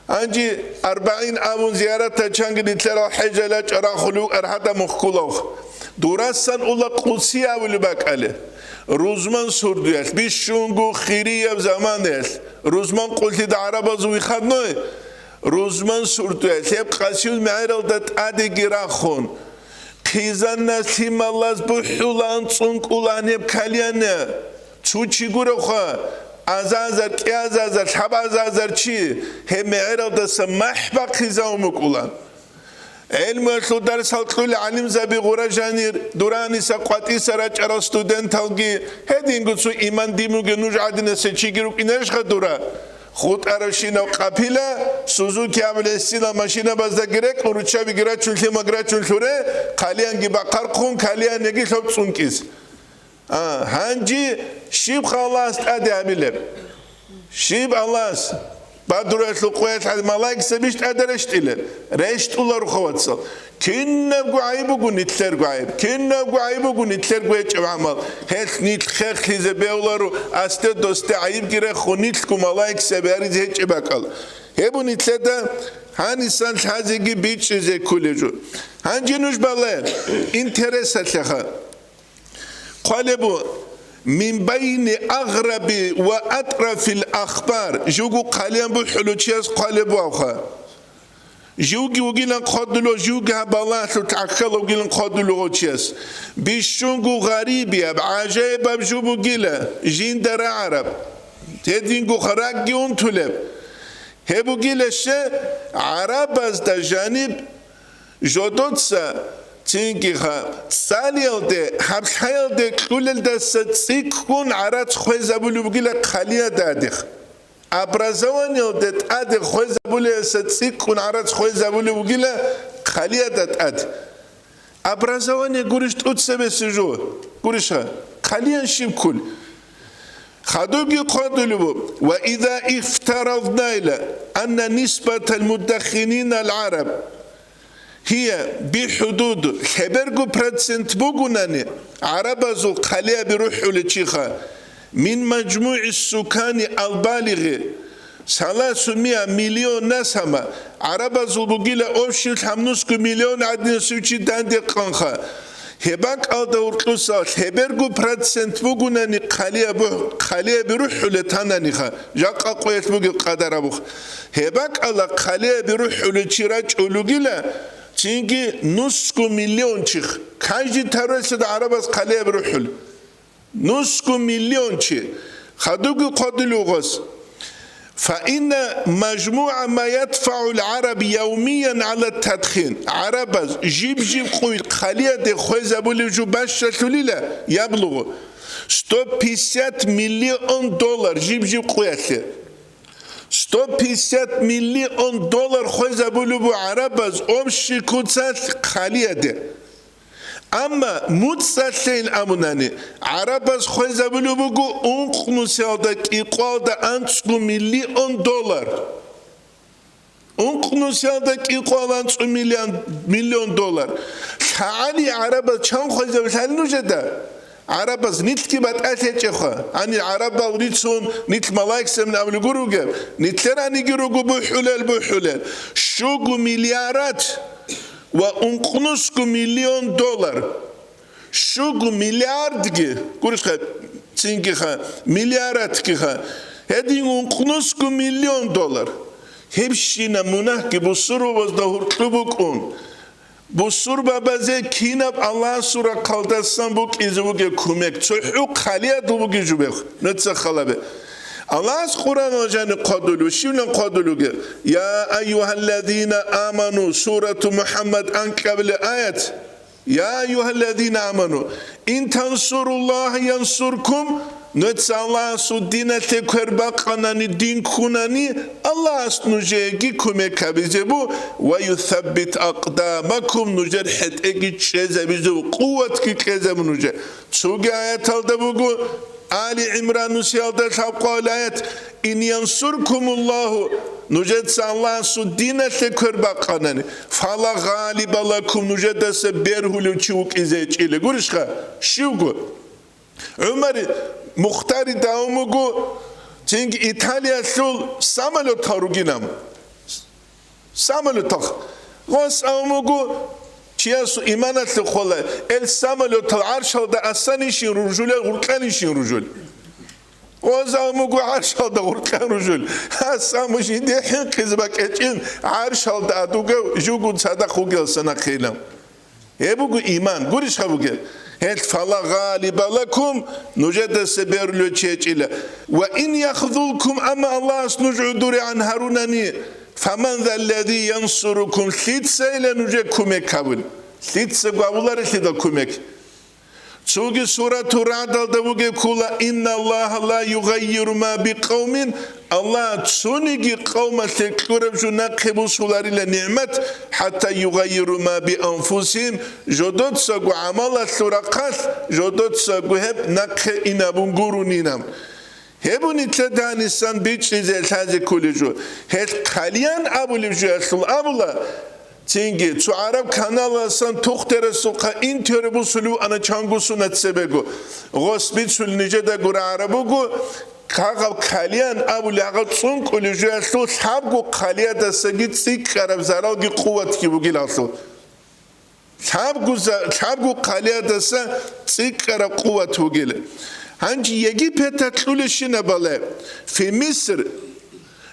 Гьанже арбагӀин абун зияратачанги нилъерал хӀежалда чӀарахъулев аргьада мухкулав. Дурасан ула къуси абулеб бакӀале. Рузман сурдуялъ, бищунго хирияб заманаялъ, рузман къуллъида гӀарабазул выходной, рузман сурдуялъ гьеб къасиюн мегӀералда тӀадеги рахун, хъизанна лъималаз бухӀулаан цӀункӀулаан гьеб кальяна. Цо чи гуревха, азазар, кӀиазазар, лъабазазар чи гьеб мегӀералдаса махӀ бахъизавун букӀула. ГӀелмуялъул дарс гьалкьулел гӀалимзаби гъура жанир, дураниса къватӀиса рачӀарал студенталги, гьединго цо иман дин бугев нуж гӀадинаса чиги рукӀинарищха дура? ХутӀарабщинав къапила, Сузуки абулесила машинабаздаги рекӀун, руччабиги рачун, лъимаги рачун лъуре, калиянги бахъархъун, калиян яги лъоб цӀункӀиз. А, гьанже щибха Аллагьас тӀаде гьабилеб? Щиб Аллагьас? Бадруялъул къоялъ гьадин малаикзабищ тӀаде рещтӀилеб? РещтӀулароха, вацал. Кинабго гӀайиб буго нилъерго гӀайиб. Кинабго гӀайиб буго нилъерго гьечӀеб гӀамал. Гьелъ нилъ хехлъизе бегьуларо, асде-досде гӀайибги рехун, нилъго малаикзаби гьаризе гьечӀеб бакӀал. Гьеб нилъеда гьанисан лъазеги бичӀчӀизе кколеб жо. Гьанже нуж бале, интересалъеха. Хъвалеб бу, мин байни агъраби ва атрафил ахбар, живго хъалиян бухӀулев чияс хъвалеб буавха. Живги вугилан хъодулев, живги гьаб балагьалъул тӀахьал вугилан хъодулев чияс. Бищунго гъарибияб, гӀажаибаб жо бугила, жинда рагӀараб. Гьединго харакги унтулеб. Гьеб бугила ще гӀарабазда жаниб Жодоца цинги-ха цӀалиялде, гьаб лъаялде кьулелдаса цӀикӀкӀун гӀарац хвезабулеб бугила хъалияда адих. Образованиялде тӀаде хвезабулеяса цӀикӀкӀун гӀарац хвезабулеб бугила хъалияда тӀад. Образование гурищ тӀуцебесеб жо, гурищха, хъалиян щиб ккул? Хадубги хъвадулеб буго, ва иза ифтарадна анна нисбатал мудаххинина ал-гӀараб гьия бихӀудуд лъеберго процент бугунани, гӀарабазул хъалияби рухӀулев чиха, мин мажмугӀи сукани ал-балигъи, саласумиа миллион насама, гӀарабазул бугила общий лъабнусго миллион гӀадинасев чи данде къанха. Гьеб бакӀалда гьоркьоса лъеберго процент бугунани хъалияб-, хъалияби рухӀулел тананиха, жакъа къоялъ бугеб къадар абухъ. Гьеб бакӀала хъалияби рухӀулев чи рачӀулев вугила, цинги нусго миллион чихъ. Каждый второйсада гӀарабаз хъалияби рухӀул. Нусго миллион чи. Хадубги хъвадулев гъос. Фаинна мажмуа ма ядфагӀул гӀараб явмиян гӀала тадхин. ГӀарабаз жиб-жиб къуй хъалияде хвезабулев жо бащалъулила, яблугъу сто пятьдесят миллион доллар жиб-жиб къуялъе. Сто пятьдесят миллион доллар хвезабулеб буго гӀарабаз общий куцалъ хъалияде. Амма муцӀалъейин абунани, гӀарабаз хвезабулеб буго ункънусиялда кӀикъоялда анцӀго миллион доллар. Ункънусиялда кӀикъоялда анцӀго миллион, миллион доллар. ЛъагӀали гӀарабаз чан хвезабулеб лъали нужеда? ГӀарабаз нилъги батӀалъи гьечӀеха. Гьанир гӀарабал рицун нилъ малаикзабин абулеб гуро бугеб, нилъер гьаниги руго бухӀулел, бухӀулел. Щуго миллиард ва ункънусго миллион доллар. Щуго миллиардги, гурищха, цингиха, миллиардгиха, гьедин ункънусго миллион доллар. Гьебщина мунагьги бусурбабазда гьоркьоб букӀун. Бусурбабазе кинаб Аллагьасул рахъалдасан букӀизе бугеб кумек, цохӀо хъалиядул бугеб жубех, нуца халабе. Аллагьас Къуръаналда жани хъвадулев, щивлан хъвадулевги? Я айюгьаллазина аману, сурату МухӀаммад анкьабилеб аят. Я айюгьаллазина аману, ин тансуруллагьа янсуркум, нуца Аллагьасул диналъе квер бакъанани, дин ккунани, Аллагьас нужееги кумек гьабизе буго, ва юсаббит акъдамакум, нужер хӀетӀеги чӀезабизе буго, къуватги кьезабу нужер. Цоги аяталда буго, Али ГӀимран нусиялда лъабкъоялда аят, ин янсуркумуллагьу, нужеца Аллагьасул диналъе квер бакъанани, фала гъалиба лакум, нужедаса бергьулев чи вукӀизе гьечӀила. Гурищха? Щивго. ГӀумар Мухтари давун буго, цинги Италиялъул самолетал ругинаб. Самолетал. Гъос абун буго, чиясул иманалъе ккола, эл самолетал гӀаршалда асанищин ружулел, гъуркьанищин ружул. Гъос абун буго гӀаршалда гъуркьан ружул. Гьас абун жинде хӀинкъизе бакӀечӀин, гӀаршалда адугев жугун цадахъ вугелса нахъейилан. Гьеб буго иман, гурищха бугеб? Гьел фала гъалиба лакум, нужедаса бергьулев чи гьечӀила. Ва ин яхзулкум, амма Аллагьас нуж гӀодорегӀан гьарунани, фаман заллази янсурукум, лъицайила нужер кумек гьабун? Лъицаго гьабуларелъидал кумек? Цоги сурату РагӀдалда бугеб ккола, инналлагьа ла югъаййиру ма бикъавмин, Аллагь цониги къавмалъе кьураб жо нахъе босуларила нигӀмат, хӀатта югъаййиру ма бианфусигьим, жодоцаго гӀамалалъул рахъалъ, жодоцаго гьеб нахъе инабун гурунинаб. Гьеб нилъеда гьанисан бичӀчӀизе лъазе кколеб жо. Гьел хъалиян абулеб жоялъул абула, цинги цо гӀараб каналасан тухтерасухъа интервью босулев ана чанго сунат цебего. Гъос бицул нижеда гура гӀараб буго, Кагъаб хъалиян абулеб гьагъаб цӀункӀулеб жоялъул лъабго хъалиядасаги цӀикӀкӀараб заралги къуватги бугилалъул. Лъабго за-, лъабго хъалиядаса цӀикӀкӀараб къуват бугила. Гьанже Египеталъ кьулебщинаб бале, фи Миср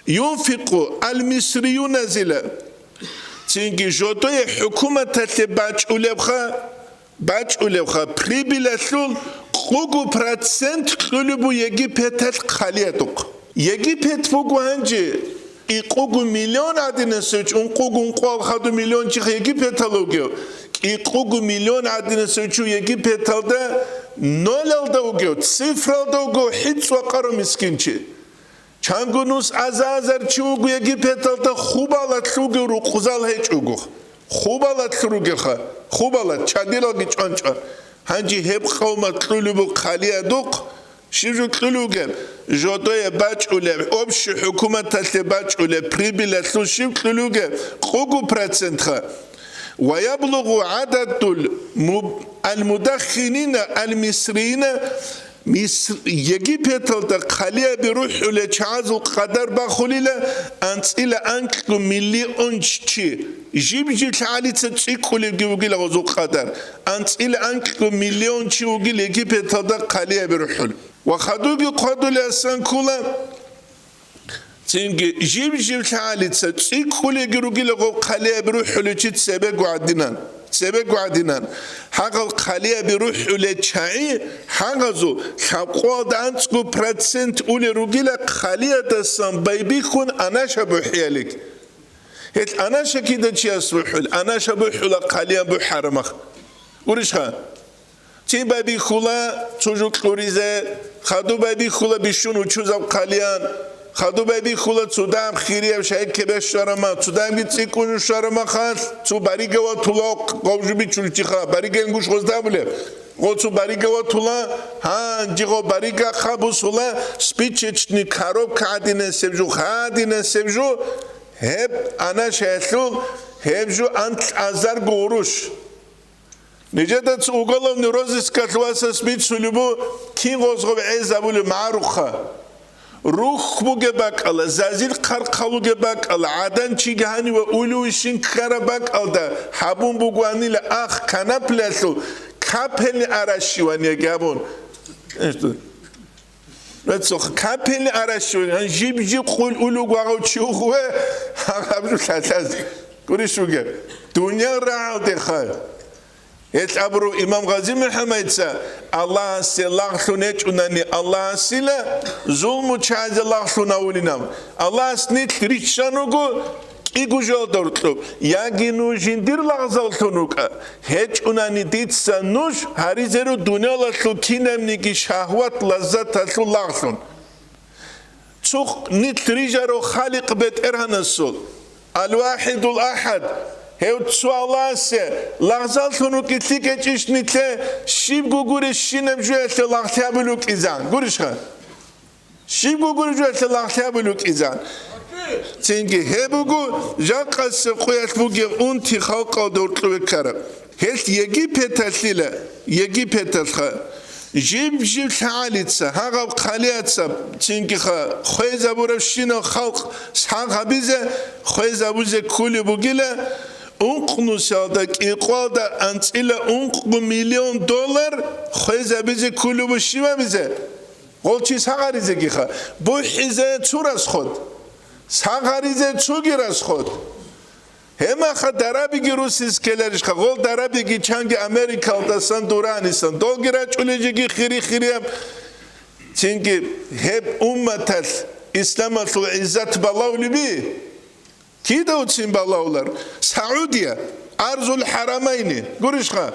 юнфикъу аль-мисриюназила, цинги жодое хӀукуматалъе бачӀулебха, бачӀулебха, прибылалъул къуго процент кьулеб бу Египеталъ хъалиядухъ. Египет буго гьанже кӀикъуго миллион гӀадинасев чи, ункъуго, ункъоялда хадуб миллион чихъ Египеталда вугев, кӀикъуго миллион гӀадинасев чи Египеталда нолалда вугев, цифралда вугев, хӀицӀ вакъарав мискинчи. Чанго нус аза-азар чи вуго Египеталда, хубалалъ вугев, рукъзал гьечӀого. Хубалалъ ругеха, хубалалъ чадиралги чӀванчӀва. Гьанже гьеб къавмалъ кьулеб бу хъалиядухъ, щиб жо кьулеб бугеб? Жодое бачӀулеб, общий хӀукуматалъе бачӀулеб, прибылалъул щиб кьулеб бугеб? Къуго процентха. Ва яблугъу гӀададул муб-, аль-мудаххинина аль-мисриина, Миср, Египеталда хъалияб рухӀулел чагӀазул къадар бахулила анцӀила анкьго миллион чи, жиб-жиб лъагӀалица цӀикӀкӀулебги вугила гъозул къадар, анцӀила анкьго миллион чи вугил Египеталда хъалияб рухӀул. Ва хадуги хъвадулеасан ккола, цинги жиб-жиб лъагӀалица цӀикӀкӀулебги ругила гъоб хъалияб рухӀулев чи цебего гӀадинан, цебего гӀадинан. Гьагъал хъалияб рухӀулел чагӀи гьагъазул лъабкъоялда анцӀго процент улел ругила хъалиядасан байбихьун анаша бухӀиялиг. Гьел анаша кида чияс бухӀул, анаша бухӀула хъалиян бухӀарамах. Гурищха? Цин байбихьула цо жо кьуризе, хадуб байбихьула бищун учузаб хъалиян, Хадуб байбихьула цо дагьаб хирияб шайиккабе щварама, цо дагьабги цӀикӀкӀун щварама хал, цо барига ватула гъов жо бичулев чиха, баригаян гуш гъозда абулеб. Гъо цо барига ватула, гьанже гъо барига хабусула, спичечный коробка гӀадинасеб жо, гьадинасеб жо, гьеб ана шайилъул, гьеб жо анлъ азарго гъуруш. Нижеда цо уголовный розыскалъуваса бицулеб бу, кин гъозгъоб гӀезабулеб магӀарухъа. Рухь бугеб бакӀала, зазил хъархъа бугеб бакӀала, гӀадан чи гьаниве улевищин ккараб бакӀалда гьабун бугоанила ах канаплялъул капельный наращивание гьабун. Рацухъ капельный наращивание, жиб-жиб къул улуг вагъав чи вугьве, гьаб жо лъалъаз. Гурищ вугеб? Дуниял рагӀалдеха. Гьелъ абураб имам Гъази МухӀаммадица, Аллагьасе лагълъун гьечӀунани Аллагьасила, зулмучазе лагълъун гьавулинав. Аллагьас нилъ риччан руго кӀиго жоялда гьоркьоб, яги нуж жиндир лагъзаллъун рукӀа, гьечӀунани дица нуж гьаризе руго дуниялалъул кинабниги шагьват-лаззаталъул лагълъун. Цо нилъ рижарав Халикъ БетӀергьанасул, Ал-ВахӀидул-АхӀад, гьев цо Аллагьасе лагъзаллъун рукӀин лъикӀ гьечӀищ нилъе, щибго гурищ щинаб жоялъе лагълъи гьабулев вукӀизан. Гурищха? Щибго гурищ жоялъе лагълъи гьабулев вукӀизан. Цинги гьеб буго жакъасеб къоялъ бугеб унти халкъалда гьоркьове ккараб. Гьелъ Египеталъила, Египеталъха, жиб-жиб лъагӀалица, гьагъаб хъалияца, цинги ха-, хвезабурабщинав халкъ сагъ гьабизе, хвезабузе ккулеб бугила, ункънусиялда кӀикъоялда анцӀила ункъго миллион доллар хвезабизе ккулеб бу щибабизе? Гъол чи сагъ гьаризегиха, бухӀизе цо расход, сагъ гьаризе цоги расход. Гьемаха дарабиги русиз ккеларищха, гъол дарабиги чанги Америкалдасан дуранисан, долги рачӀулей жеги хири-хирияб. Цинги гьеб умматалъ исламалъул гӀиззат балагьулеби? Кидавцин балагьулар? Саудия, Арзул ХӀарамайни, гурищха?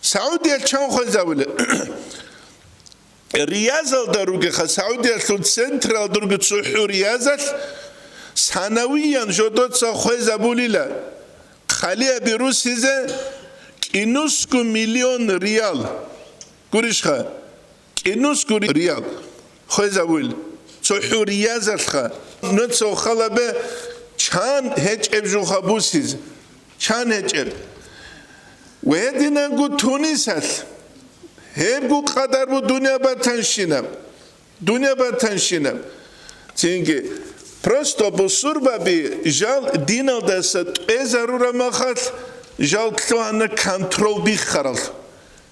Саудия чан хвезабулеб? Риязалда ругеха, Саудиялъул централда руге цохӀо Риязалъ, санавиян жодоца хвезабулила, хъалиаби русизе кӀинусго миллион риал. Гурищха, кӀинусго ри-, риал хвезабуил цохӀо Риязалъха. Нуца халабе чан гьечӀеб жуха бусизе. Чан гьечӀеб? Ва гьединанго Тунисалъ, гьебго къадар бу дунъя батанщинаб, дунъя батанщинаб. Цинги, просто бусурбаби жал диналдаса тӀезарураб махалъ, жал лъугьана контрол биххарал.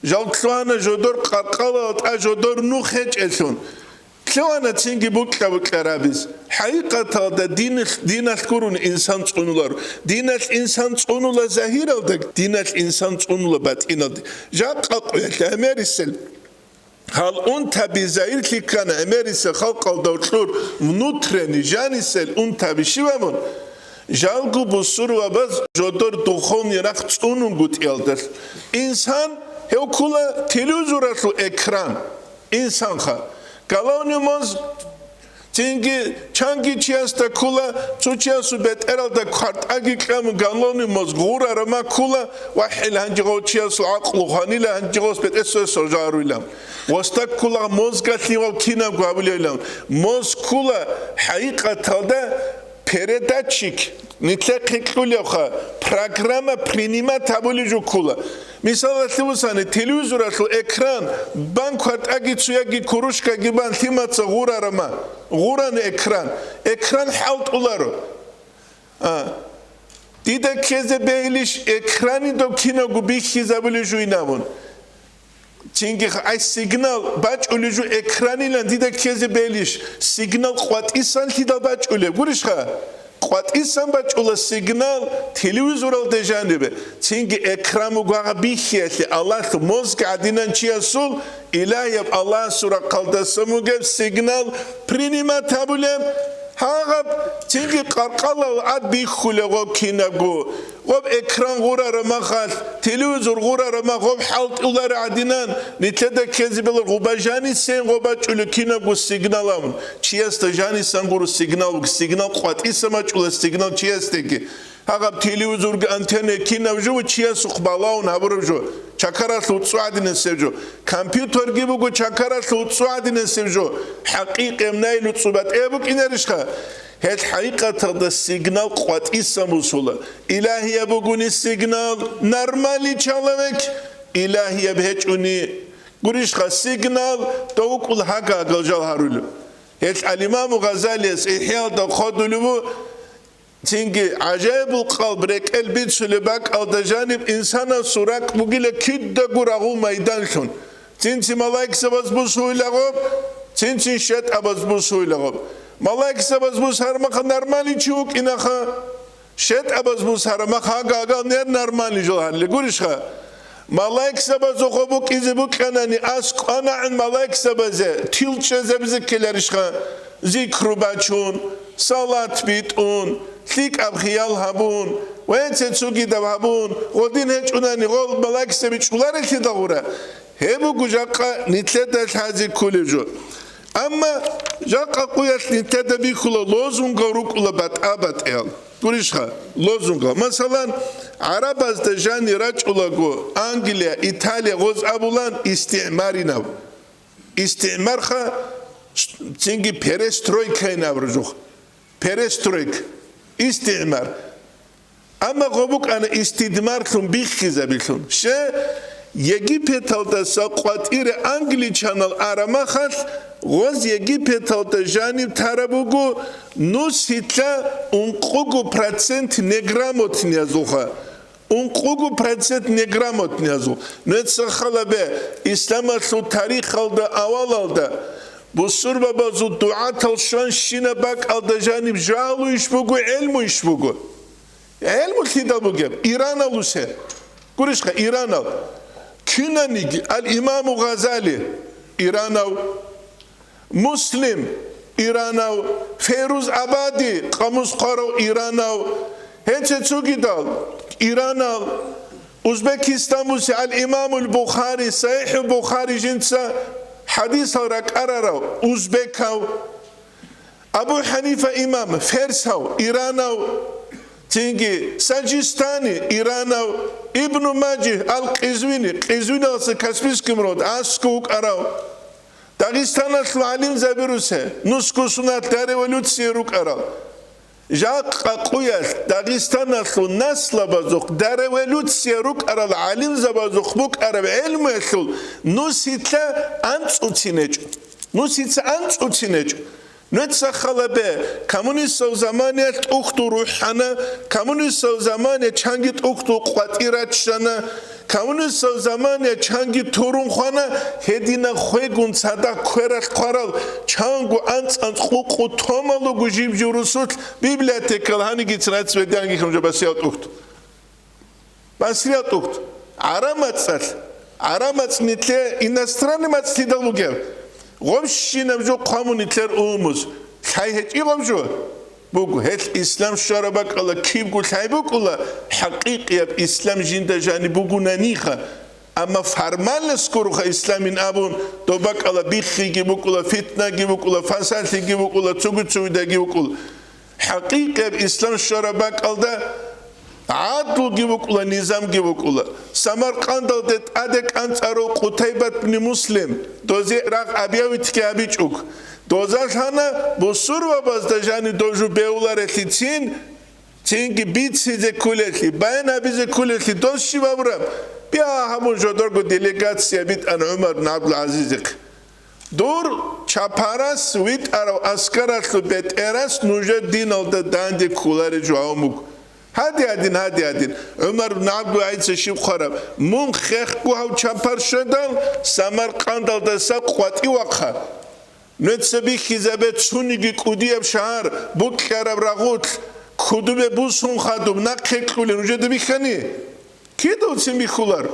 Жал лъугьана жодор къаркъалал тӀа жодор нух гьечӀелъун. Лъугьана цинги букьа-букьа рабиз. ХӀакъикъаталда дин-, диналъ гурони инсан цӀунуларо. Диналъ инсан цӀунула загьиралда, диналъ инсан цӀунула батӀиналда. Жакъа къоялъ гӀемерисел гьал унтаби загьирлъи ккана, гӀемерисел халкъалда гьоркьор внутренний жанисел унтаби щиб абун? Жалго бусурбабаз жодор духовный рахъ цӀунунгутӀиялдалъ. Инсан гьев ккула телевизоралъул экран. Инсанха. Головной мозг, цинги чанги чиясда ккула, цо чиясул бетӀералда квартӀаги кьамун, головной мозг гъурарама ккула, вахӀил гьанжи гъов чиясул гӀакълу хванила, гьанжи гъос бетӀесо соржаруйилан. Восда ккула мозгалъивал кинабго гьабулевилан. Мозг ккула хӀакъикъаталда передатчик, нилъехъе кьулевха, программа принимать гьабулев жо ккула. Мисалалъе бусани, телевизоралъул экран бан квартӀаги цуяги кружкаги бан лъимаца гъурарама, гъурани экран. Экран хӀалтӀуларо. А, дида ккезе бегьилищ экрани доб кинабго бихьизабулев жуйнавун? Цинги ай сигнал бачӀулев жо экранилан дида ккезе бегьилищ? Сигнал къватӀисан лъидал бачӀулеб? Гурищха? КъватӀисан бачӀула сигнал телевизоралде жанибе. Цинги экран буго гьагъа бихьиялъе Аллагьлъу мозг гӀадинан чиясул, Илагьияб Аллагьасул рахъалдасан бугеб сигнал принимать гьабулеб. Гьаб цинги къаркъалал гӀад бихьулев гъоб кинабго, гъоб экран гъурараб махалъ, телевизор гъурараб мах гъоб хӀалтӀулари гӀадинан, нилъеда ккезе бегьуларо гъоб жанисен гъоб бачӀулев кинабго сигнал абун. Чиясда жанисан гуро сигнал, сигнал къватӀиса бачӀула сигнал чиясдеги. Гьаб телевизорги антенна кинаб жо ва чиясухъ балагьун гьабураб жо, чакаралъ уцӀцӀу гӀадинасеб жо. Компьютерги буго чакаралъ уцӀцӀу гӀадинасеб жо. ХӀакъикъи гьеб наил уцӀцӀу батӀияб букӀинарищха? Гьел хӀакъикъаталда сигнал къватӀисан бусула. Илагьияб бугони сигнал, нормальный человек, илагьияб гьечӀони. Гурищха, сигнал, дов вукӀул гьагагал жал гьарулев. Гьел ал-Имаму Гъазалияс ИхӀяалда хъодулев ву, Цинги гӀажаибул къалб рекӀел бицулеб бакӀалда жаниб инсанасул ракӀ бугила кидаго рагъул майданлъун. Цинцин малаикзабаз бусуйлагъоб, цинцин щетӀабаз бусуйлагъоб. Малаикзабаз бус гьармаха нормальный чи вукӀинаха, щетӀабаз бус гьармаха гагал нер нормальный жо гьарли гурищха? Малаикзабазухъа букӀизе букӀанани аскӀванагӀан малаикзабазе тил чӀезабизе ккеларищха? Зикру бачун, салат битӀун, лъикӀаб хиял гьабун ва гьеце цогидаб гьабун, гъодин гьечӀунани гъол малаикзаби чӀуларелъидал гъура. Гьеб буго жакъа нилъеда лъазе кколеб жо. Амма жакъа къуялъ нилъеда бихьула лозунгал рукӀула батӀа-батӀиял. Гурищха, лозунгал. Масалан, гӀарабазда жани рачӀулаго Англия, Италия гъоз абулан истигӀмаринав. ИстигӀмарха, цинги перестройкайин абураб жо. Перестройка. ИстигӀмар. Амма гъо букӀана истидмарлъун биххизабилъун. Ще, Египеталдаса къватӀире англичанал арамахалъ, гъоз Египеталда жаниб тараб буго нусилъа ункъуго процент неграмотниязулха. Ункъуго процент неграмотниязул. Нуеца халабе, исламалъул тарихалда авалалда бусурбабазул дугӀатал щванщина бакӀалда жаниб жагьлу иш буго, гӀелму иш буго. ГӀелму лъидал бугеб? Иранал усе. Гурищха, Иранал. Кинаниги, ал-Имаму Гъазали, Иранав. Муслим, Иранав, Фейруз Абади, къамус хъварав Иранав, гьенче цугидал, Иранал, Узбекистан буси ал-Имамул Бухари, СахӀихӀул Бухари жинца хӀадисал ракӀарарав узбекав, Абу ХӀанифа имам, ферсав, Иранав, цинги Саджистани, Иранав, Ибну Маджигь ал-Къизвини, Къизвиналъа Каспийский мурод, аскӀов вукӀарав. Дагъистаналъул гӀалимзаби русе, нусго сунат дореволюция рукӀарал. Жакъа къуялъ Дагъистаналъул наслабазухъ дореволюция рукӀарал гӀалимзабазухъ букӀараб гӀелмуялъул нусица анцӀуцин гьечӀо. Нусица анцӀуцин гьечӀо. Нуеца халабе, коммунистал заманиялъ тӀухьдул рухӀана, коммунистал замания чанги тӀухьдул къватӀир раччана, коммунистал замания чанги турун хвана, гьединаб хвегун цадахъ квералъ хъварал, чанго анцӀ-анцӀ къукъу томал руго жиб-жиб русулъ библиотекал гьаниги цинацӀ бедянги хӀунжа басиял тӀухьд. Басриял тӀухьд. ГӀараб мацӀалъ. ГӀараб мацӀ нилъе иностранный мацӀ лъидал бугеб? Гъобщинаб жо хъвамун нилъер умус. Лъай гьечӀи гъоб жо? Буго, гьелъ ислам щвараб бакӀала кибго лъай букӀула, хӀакъикъияб ислам жинда жаниб бугунаниха. Амма формальность гуроха исламин абун, доб бакӀала биххиги букӀула, фитнаги букӀула, фасалъиги букӀула, цуги-цугидаги букӀула. ХӀакъикъияб ислам щвараб бакӀалда гӀадлуги букӀула, низамги букӀула. Самаркъандалде тӀаде кӀанцӀарав Къутайбат бни Муслим, дозе рагъ абиявитги абичӀуг. Дозалъана бусурбабазда жани дожу бевларелъи цин, цинги бицизе кколелъи, баян абизе кколелъи дос щиб абураб? Бя гьабун жодорго делегация битӀан ГӀумар бин ГӀабдул-ГӀазизихъе. Дур чапарас витӀарав аскаралъул бетӀерас нужер диналда данде кколареб жо гьавун буго. Гьади гьадин, гьади гьадин. ГӀумар бин ГӀабдул-ГӀазица щиб хъвараб? Мун хехго гьав чапар щведал, Самаркъандалдаса къватӀив вахъа. Нуеца бихьизабе цониги кӀудияб шагьар, букьараб рагъулъ, кудубе бусун хадуб нахъе кьулеб нужеда бихьани? Кидавцин бихьулар?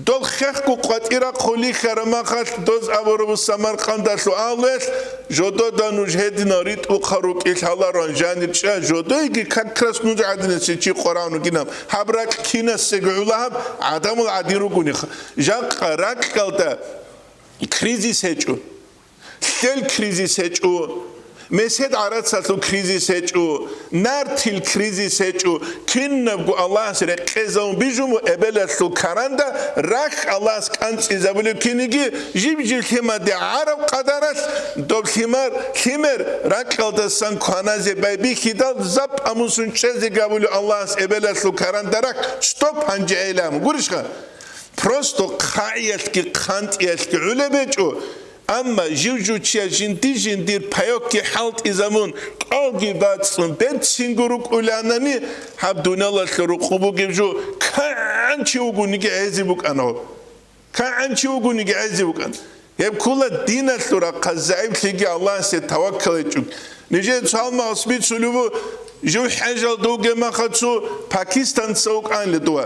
Дол хехго къватӀира хъулихьара махалъ доз абурабу Самаркъандалъу авлуялъ, жодода нуж гьединал ритӀухъа рукӀи лъаларан жанир чӀа, жодойги как раз нуж гӀадинасе чи къварагьун вугинаб. Гьаб ракь кинасего гӀула гьаб гӀадамул гӀадин ругониха. Жакъа ракьалда кризис гьечӀо. Лъел кризис гьечӀо, месед гӀарацалъул кризис гьечӀо, нартил кризис гьечӀо, кинабго Аллагьас рекъезавун бижун ва эбелалъул каранда рахь Аллагьас кӀанцӀизабулеб киниги, жиб-жиб лъимаде гӀараб къадаралъ, доб лъимар, лъимер ракьалдасан кваназе байбихьидал, зап амусун чӀезе габулев Аллагьас эбелалъул каранда рахь, стоп, гьанже гӀелам. Гурищха? Просто хъагӀиялъги хъантӀиялъги гӀулеб гьечӀо, амма жив-жив чияс жинди-жиндир паёкги хӀалтӀизабун, кӀалги бацӀцӀун, берцинго рукӀуланани, гьаб дуниялалъул рукъу бугеб жо кагӀан чи вугониги гӀезе букӀана гьоб. КагӀан чи вугониги гӀезе букӀана. Гьеб ккола диналъул рахъалъ загӀиплъиги Аллагьасе таваккал гьечӀо. Нижее цо гьалмагъас бицулев ву, жив хӀежалда вугеб махалъ цо пакистанца вукӀанила дова.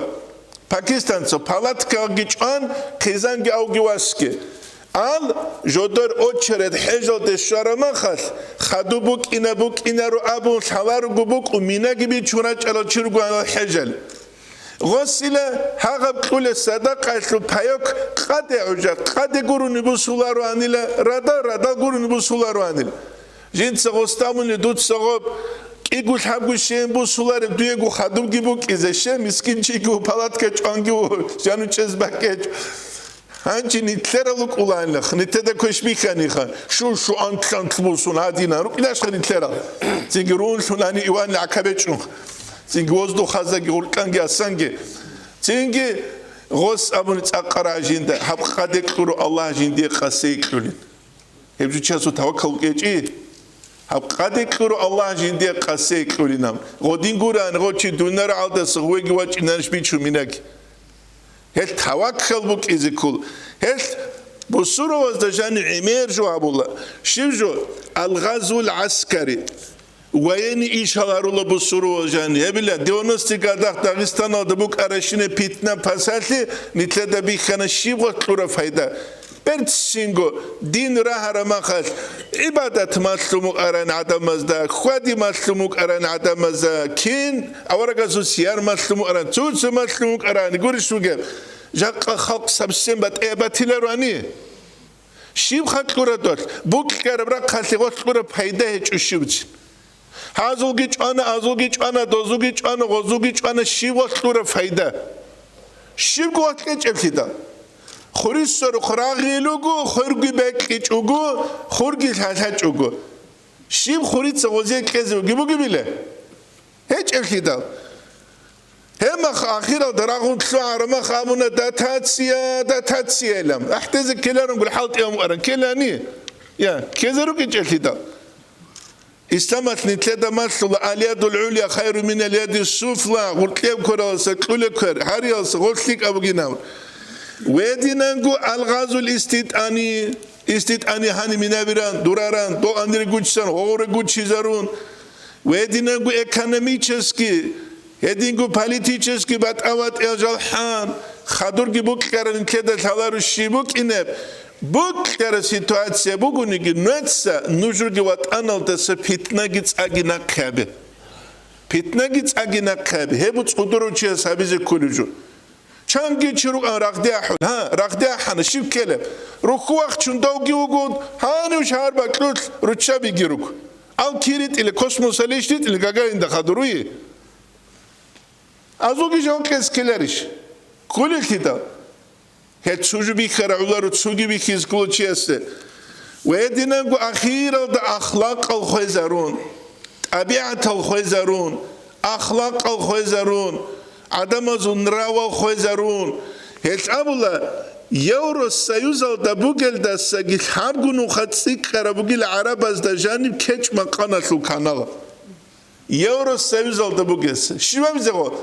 Пакистанца палаткаги чӀван, хъизанги авги васги. Ал, жодор очеред хӀежалде щвара махалъ, хадуб букӀина-букӀинаро абун лъаларого букӀу, минаги бичун рачӀарал чи ругоан ал хӀежал. Гъосила гьагъаб кьулес садакъаялъул паёк къаде гӀужа, къаде гурони бусулароанила, рада, рада гурони бусулароанила. Жинца гъос абуни дуца гъоб кӀиго-лъабго щейин бусулареб дуего хадубги букӀизе, ще мискинчиги ву, палатка чӀванги ву, жану чӀез бакӀечӀ. Гьанже нилъерал рукӀулаанилах, нилъеда квеш бихьаниха, шу-шу антлъ-антлъ бусун гьадина, рукӀилашха нилъерал. Цинги рунлъун гьани Иван гӀакабечӀун. Цинги воздух хазаги гъуркьанги асанги. Цинги гъос абуни цӀакъара жинда, гьаб къаде кьуру Аллагь жиндие къасей кьулин. Гьеб жо чиясул таваккал кьечӀи. Гьаб къаде кьуру Аллагь жиндие къасей кьулинаб. Гъодин гуран, гъо чи дунар гӀалдаса гъвеги вачӀинарищ бичун минаги. Гьел таваккал букӀизе ккол. Гьел бусуровазда жани гӀемер жо абула. Щив жо? Ал-гъазвул гӀаскари. Военный иш гьаларула бусуровал жани. Гьебила, девяностый годах Дагъистаналда букӀаращине питна-пасалъи нилъеда бихьана щиб гъоркь кьура пайда. Берцинго дин рагьара махалъ, гӀибадат малъун букӀаран гӀадамазда, хьвади малъун букӀаран гӀадамазда, кин аварагасул сияр малъун букӀаран, цуца малъун букӀаран, гурищ бугеб, жакъа халкъ совсем батӀияб батилароани? Щиб халкъ кьурадалъ, букьараб рахъалъе гъолъ кьураб пайда гьечӀо щивцин? Гьазулги чӀвана, азулги чӀвана, дозулги чӀвана, гъозулги чӀвана, щиб гъолъ кьураб пайда? Щибго гъолъ кьечӀеблъидал? Хурисарухъ рагъил руго, хурги бекьичӀого, хурги лъалъачӀого. Щиб хурица гъозе кьезе вуги бугебила? ГьечӀеблъидал. Гьеб мах ахиралда рагъун лъугӀара мах абуна: «Дотация, дотация», — илан. АхӀдезе ккеларун гури хӀалтӀи аму аран. Ккелани? Я, ккезе рукӀинчӀелъидал. Исламалъ нилъеда малъула: «Аль-ядул гӀулия хайру минал яди суфла», гъуркьеб квераласа кьулеб квер, гьариялса гъорлъ лъикӀаб бугинав. Гьединанго алгъазул иститӀани, иститӀани гьани минабиран, дураран, догӀанри гучсан, гъогъуре гучизарун. Гьединанго экономически, гьединго политически батӀа-батӀиял жалхӀан, хадурги букьаран нилъеда лъалару щиб букӀинеб, букьара ситуация бугониги, нуца нужерги ватӀаналдаса питнаги цӀаги нахъе гьабе. Питнаги цӀаги нахъе гьабе. Гьеб цӀудурав чияс гьабизе кколеб жо. Чанги чи рукӀан рагъде ахӀун. Гьа, рагъде ахӀана, щиб ккелеб? Рухьу вахчун давги вугун, гьанив шагьар бакьулъ руччабиги рук. Ал киритӀила, космосалищ ритӀила Гагаринда хадуруи? Азулги жан кьес ккеларищ? Кколелъидал. Гьел цо жо бихьара гӀоларо цоги бихьизе ккола чиясде. Ва гьединанго ахиралда ахлакъал хвезарун, тӀабигӀатал хвезарун, ахлакъал хвезарун, гӀадамазул нравал хвезарун. Гьел абула, Евросоюзалда бугелдасаги лъабго нуха цӀикӀкӀараб бугила гӀарабазда жаниб кечӀ-макъаналъул канал. Евросоюзалда бугес. Щибаб зего?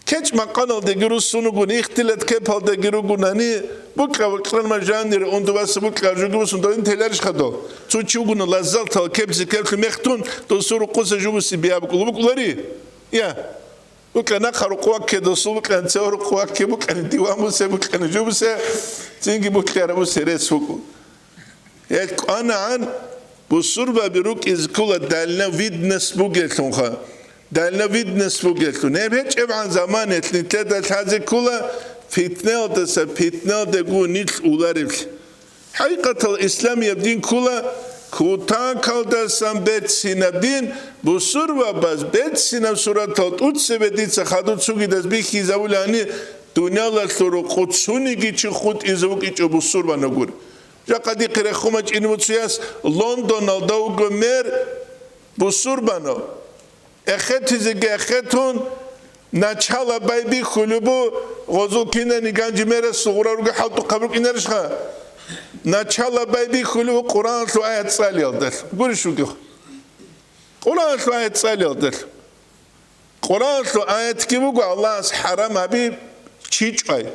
КечӀ-макъаналдеги руссун ругун, ихтилат кепалдеги ругунани, букьа-букьанма жанир, ундубаса букьа жуги бусун, дойин теларищ хадо? Цо чи вугуна лаззалтал кепси кеплъу мехтун, досу рукъуса жугуси биаб кулу букӀулари? Я. Букьа нахъа рукъ ваккедасул, букьа цев рукъ вакке, букьа диван бусе, букьа жубусе, цинги букьараб бусе рес вукӀу. Гьел кӀванагӀан бусурбаби рукӀизе ккола дальновидность бугелъунха. Дальновидность бугелъун. Гьеб гьечӀебгӀан заманалъ нилъеда лъазе ккола, питналдаса питналдего нилъ уларевлъи. ХӀакъикъатал исламияб дин ккола кутакалдасан берцинаб дин, бусурбабаз берцинаб суратал тӀуцебе дица хадур цугидаз бихьизавулани, дуниялалъул рукъу цониги чи хутӀизе вукӀичӀо бусурбанав гури. Жакъа дихъе рехун бачӀине буцуяс Лондоналда вуго мэр бусурбанав. Эхетизеги эхетун, начала байбихьулеб бу, гъозул кинани ганжи мерас сугъура руго хӀалтӀухъаб рукӀинарищха? Начала байбихьулеб бу Къуръаналъул аят цӀалиялдалъ. Гурищ вугев? Къуръаналъул аят цӀалиялдалъ. Къуръаналъул аятги буго Аллагьас хӀарам гьаби чи чӀвай.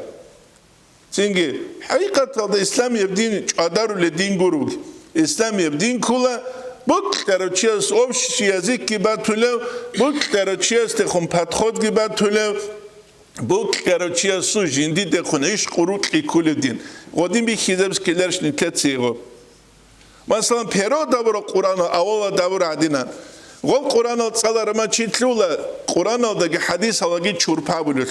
Цинги, хӀакъикъаталда исламияб дин чӀвадарулеб дин гуруг. Исламияб дин ккола букьарав чияс общий языкги батулев, букьарав чиясдехун подходги батулев, букьарав чиясул жиндидехун гӀишкъу рукьи ккулев дин. Гъодин бихьизаб скеларш нилъеца гъо. Масалан, перо дабура Къуръанал авала дабура гӀадина. Гъол Къуръанал цӀаларама чи лъула, Къуръаналдаги хӀадисалаги чурпа булел.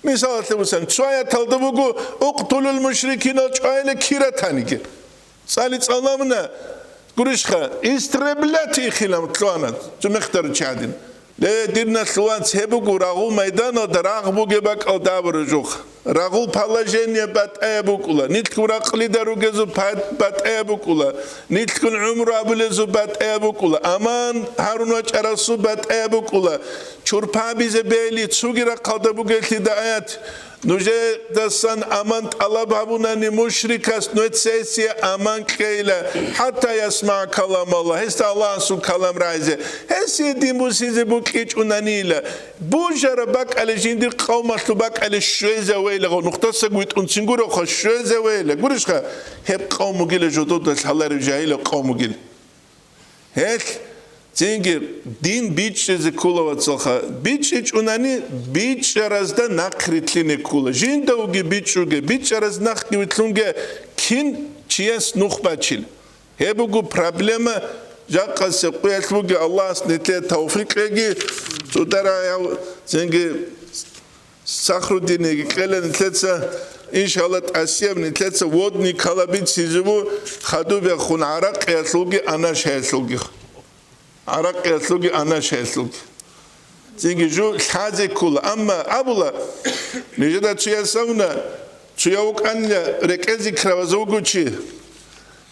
Мисалалъе бусан, цо аяталда буго, «Укътулул мушрикинал чӀвайиле киратаниги». ЦӀали цӀаламна, гурищха, истреблять ихилам лъуана, цумехтару чадин. Ле, дир налъулан цебугу рагъул майданалда рагъ бугеб бакӀалда абуру жух. Рагъул положение батӀаяб букӀула, нилъгун ракълида ругезу пад-, батӀаяб букӀула, нилъгун гӀумру абулезу батӀаяб букӀула, аман гьарун вачӀарасу батӀаяб букӀула, чурпабизе бели цуги рахъалда бугелъида аят. Нужедасан аман тӀалаб гьабунани мушрикас, нугьеца гьесие аман кьейила, хӀатта ясмагӀа калам Аллагь, гьесда Аллагьасул калам рагӀизе, гьесие дин бусизе букӀичӀунанила. Бужараб бакӀале жиндир къавмалъул бакӀале щвезавейлаго, нухдаса гуйтӀунцин гурохъо, щвезавейла. Гурищха, гьеб къавмугила жодода лъаларев жагьилаб къавмугил. Гьелъ цинги дин бичӀчӀизе ккола, вацалха, бичӀчӀичӀунани бичӀчӀаразда нахърилълъине ккола. Жиндавги бичӀчӀуге, бичӀчӀараз нахги вилълъунге кин чияс нух бачил. Гьеб буго проблема, жакъасе къуялъ буго, Аллагьас нилъее тавфикъ кьеги, цӀудараяв цинги Сахрудиниги кьела нилъеца, иншалла, тӀасияб нилъеца водный кала бицизебу хадубехун гӀаракъиялъулги анашаялъулги. ГӀаракъиялъулги анашаялъулги. Цинги жу лъазе ккула. Амма абула, нижеда чиясавна, чуя вукӀанила рекӀезе крабаза вугучи.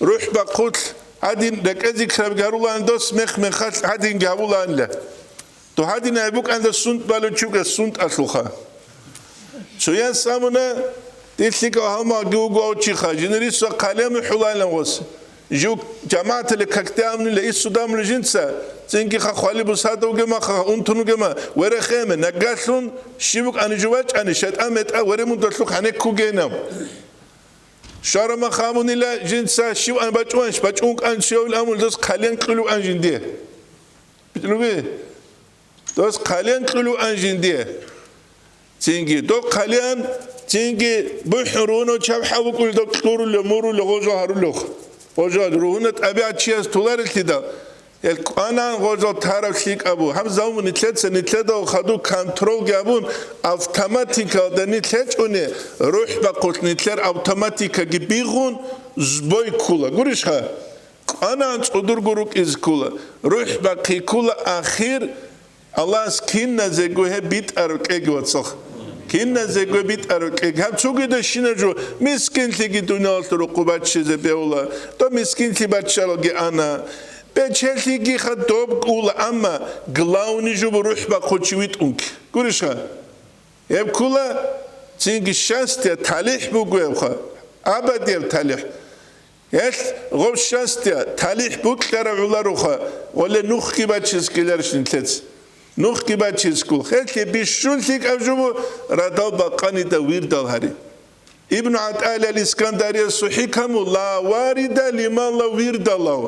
РухӀ бахъулъ гьадин рекӀезе крабги гьарулаан дос мех-мехалъ гьадинги гьабулаанила. Дов гьадинай букӀанда сунт балев чуга сунталъулха. Цояс абуна, дир лъикӀав гьалмагъги вуго авчиха, жинирисва хъалиями хӀулайилан гъос. Жив жамагӀатале какде абунила, иссуда абуна жинца, цинги ха хвали бусада вугема, ха унтун вугема, верехеме, нагалъун, щиб букӀани жувачӀани, шайтӀан метӀа, веремундалъухъ гьанеккугейнав. Шарамах абунила жинца, щив ан бачӀунщ, бачӀун кӀанчӀев амул дос хъалиян кьулев ан жинде. Битлуби? Дос хъалиян кьулев ан жинде. Цинги, дов хъалиян, цинги бухӀун ругьуно чаб хӀавукӀулев дов кьурулев, мурулев, гъожо гьарулев. Гъожо ругьуна тӀабигӀат чияс туларелъидал, гьел кӀванан гъожо тарав лъикӀабу. Гьаб замун нилъеца нилъедал хаду контролги абун, автоматикалда нилъ гьечӀуни, рухӀ бахъулъ нилъер автоматикаги бигъун, сбой ккула. Гурищха? КӀванан цӀудурго рукӀизе ккула, рухӀ бахъи ккула ахир, Аллагьас киназего гьеб битӀараб кьеги, вацал. Киназего битӀараб кьеги. Гьаб цогидащина жо мискинлъиги дуниялалъул рукъу баччизе бевла, то мискинлъи баччалги ана. Бечелъиги ха доб кӀула, амма главный жо бу рухӀ бахъучи витӀунги. Гурищха? Гьеб ккула цинги счастье талихӀ буго гьебха, абадияб талихӀ. Гьелъ гъоб счастье талихӀ букьарав гӀоларуха, гъоле нухги бачиз ккеларищ нилъец. Нухги бачиз ккул. Гьелъе бищун лъикӀаб жо бу радал бакъанида вирдал гьари. Ибну ГӀатӀаилла ал-Искандариясул хӀикаму ла варида лиман ла вирда лав.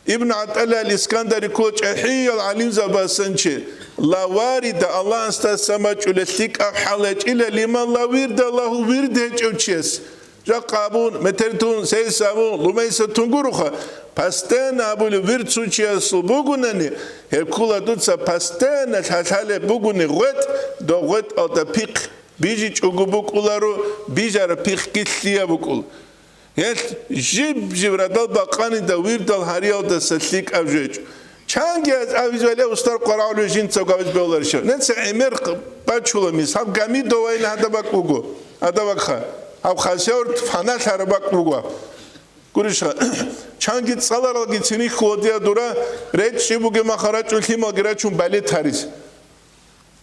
Ибн ГӀатӀаилла ал-Искандари ккола чӀахӀиял гӀалимзабасан чи, Ла варида Аллагьасдасан бачӀулел лъикӀаб хӀал гьечӀила лиман ла вирда лагьу, вирд гьечӀев чияс. Жакъа абун, метер тун, сейс абун, лумейса тун гуроха, постоянно абулев вирд цо чиясул бугунани, гьеб ккула дуца постоянно лъалъалеб бугони гъветӀ, дов гъветӀалда пихъ бижичӀого букӀуларо, бижараб пихъги лъияб букӀул. Гьелъ жиб-жиб радал бакъанида вирдал гьариялдаса лъикӀаб жо гьечӀо. Чанги гьез абизе вале устар къварагӀулев жинцаго абизе бегьуларищав? Нецер гӀемер бачула мис, гьаб Гамидовайилан гьадаб бакӀ буго, гьадаб бакӀха. Гьаб Хасавюрт фаналъараб бакӀ буго. Гурищха, чанги цӀаларалги цинихьула дия дура, речӀчӀи бугеб маха рачӀун лъималги рачун балет гьаризе.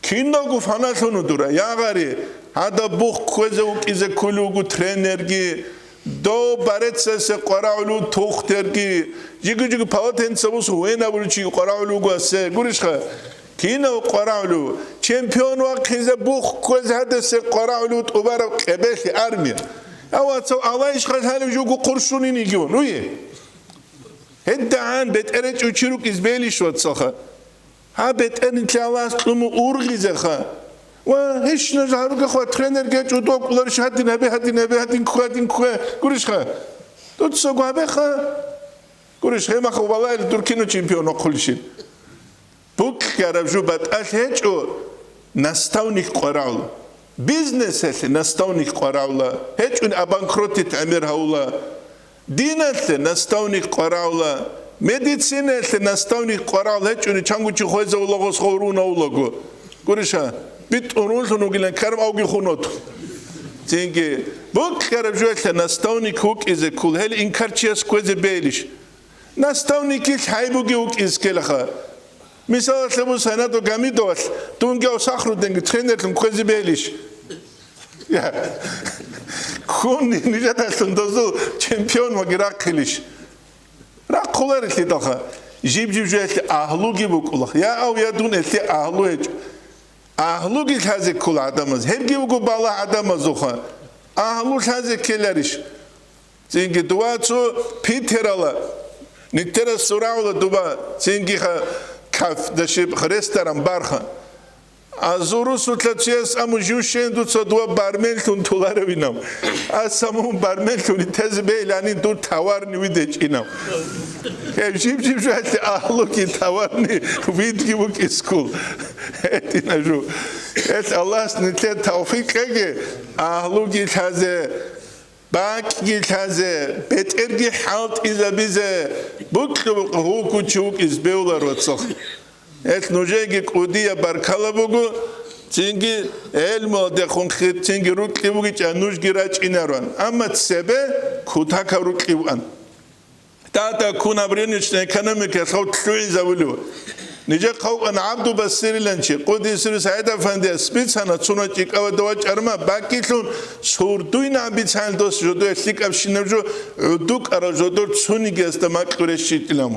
Киналго фаналъун дура, я гъари, гьадаб бух кквезе вукӀизе кколев вуго тренерги, дов борецасе къварагӀулев тухтерги, жиги-жиги полотенце бусун венабулев чиги къварагӀулев вуго асе, гурищха? Кинав къварагӀулев? Чемпион вахъизе бух кквезе гьадасе къварагӀулев тӀубараб къебелъи армия. Я вацав, алай ишхъалъалев жуго хъуршунин йигивун, уе? ГьедигӀан бетӀер гьечӀев чи рукӀиз белищ, вацалха? Гьаб бетӀер нилъее Аллагьас кьуму ургъизеха. Ва гьищ нуж гьаругехъа тренер гьечӀо, дов кӀоларищ гьадин гьабе, гьадин гьабе, гьадин ккве, гьадин ккве. Гурищха? Дуцаго гьабеха. Гурищ, гьеб махав балагьел дур кино чемпион вахъулищин. Букьараб жо батӀалъ гьечӀо, наставник къварагӀула. Бизнесалъе наставник къварагӀула, гьечӀони обанкротить гӀемер гьавула. Диналъе наставник къварагӀула, медицинаялъе наставник къварагӀула, гьечӀони чанго чи хвезавула гъос гъов рунавулаго. Гуриша, битӀун рунлъун вугилан кармавги хунот. Цинги, букьараб жоялъе наставник вукӀизе ккол, гьел инкарчияс кквезе бейилищ? Наставникил хӀайбуги вукӀиз ккелаха. Мисалалъе бусана, дов Гамидовалъ, дунги гьав Сахрудинги тренерлъун кквезе бейилищ? Я. Ккун нижедалъун дозул чемпион ваги рахъилищ? Рахъуларелъидалха, жиб-жиб жоялъе агьлуги букӀулах. Я ав, я дун элъе агьлу гьечӀо. Агьлуги лъазе ккола гӀадамаз. Гьебги буго балагь гӀадамазулха. Агьлу лъазе ккеларищ? Цинги дова цо Питерала, нитера сурагӀула дуба, цинги ха-, каф-, дашиб-, ресторан барха. Азурусулъа цуяс аму жив щен дуца дова барменлъун толаравинав. Аса мун барменлъун итезе бейилани дур товарни видечӀинав. Гьеб жиб-жиб жуялъе агьлуги товарни видги вукӀискул. ГьетӀина жу. Гьелъ Аллагьас нилъер тавфикъ кьеги, агьлуги лъазе, бакӀги лъазе, бетӀерги хӀалтӀизабизе, букьа-букьа гьугучи вукӀиз бевлар, вацал. Гьелъ нужееги кӀудияб баркала буго, цинги гӀелмуялдехун хир, цинги рукьи бугичӀан нужги рачӀинаран, амма цебе кутакаб рукьи буан. Тата ккун аб рыночная экономикаялъ гьав лъугӀизабулев. Нижехъ гьавкъан ГӀабдул-Басирилан чи, Къудисури СагӀид-Афандияс бицана цуна чӀикӀавада вачӀарма баккилъун, сурдуйна бицанил дос жодое лъикӀабщинаб жо, гӀудукъарал жодор цунигиясда макьу рещтӀилан.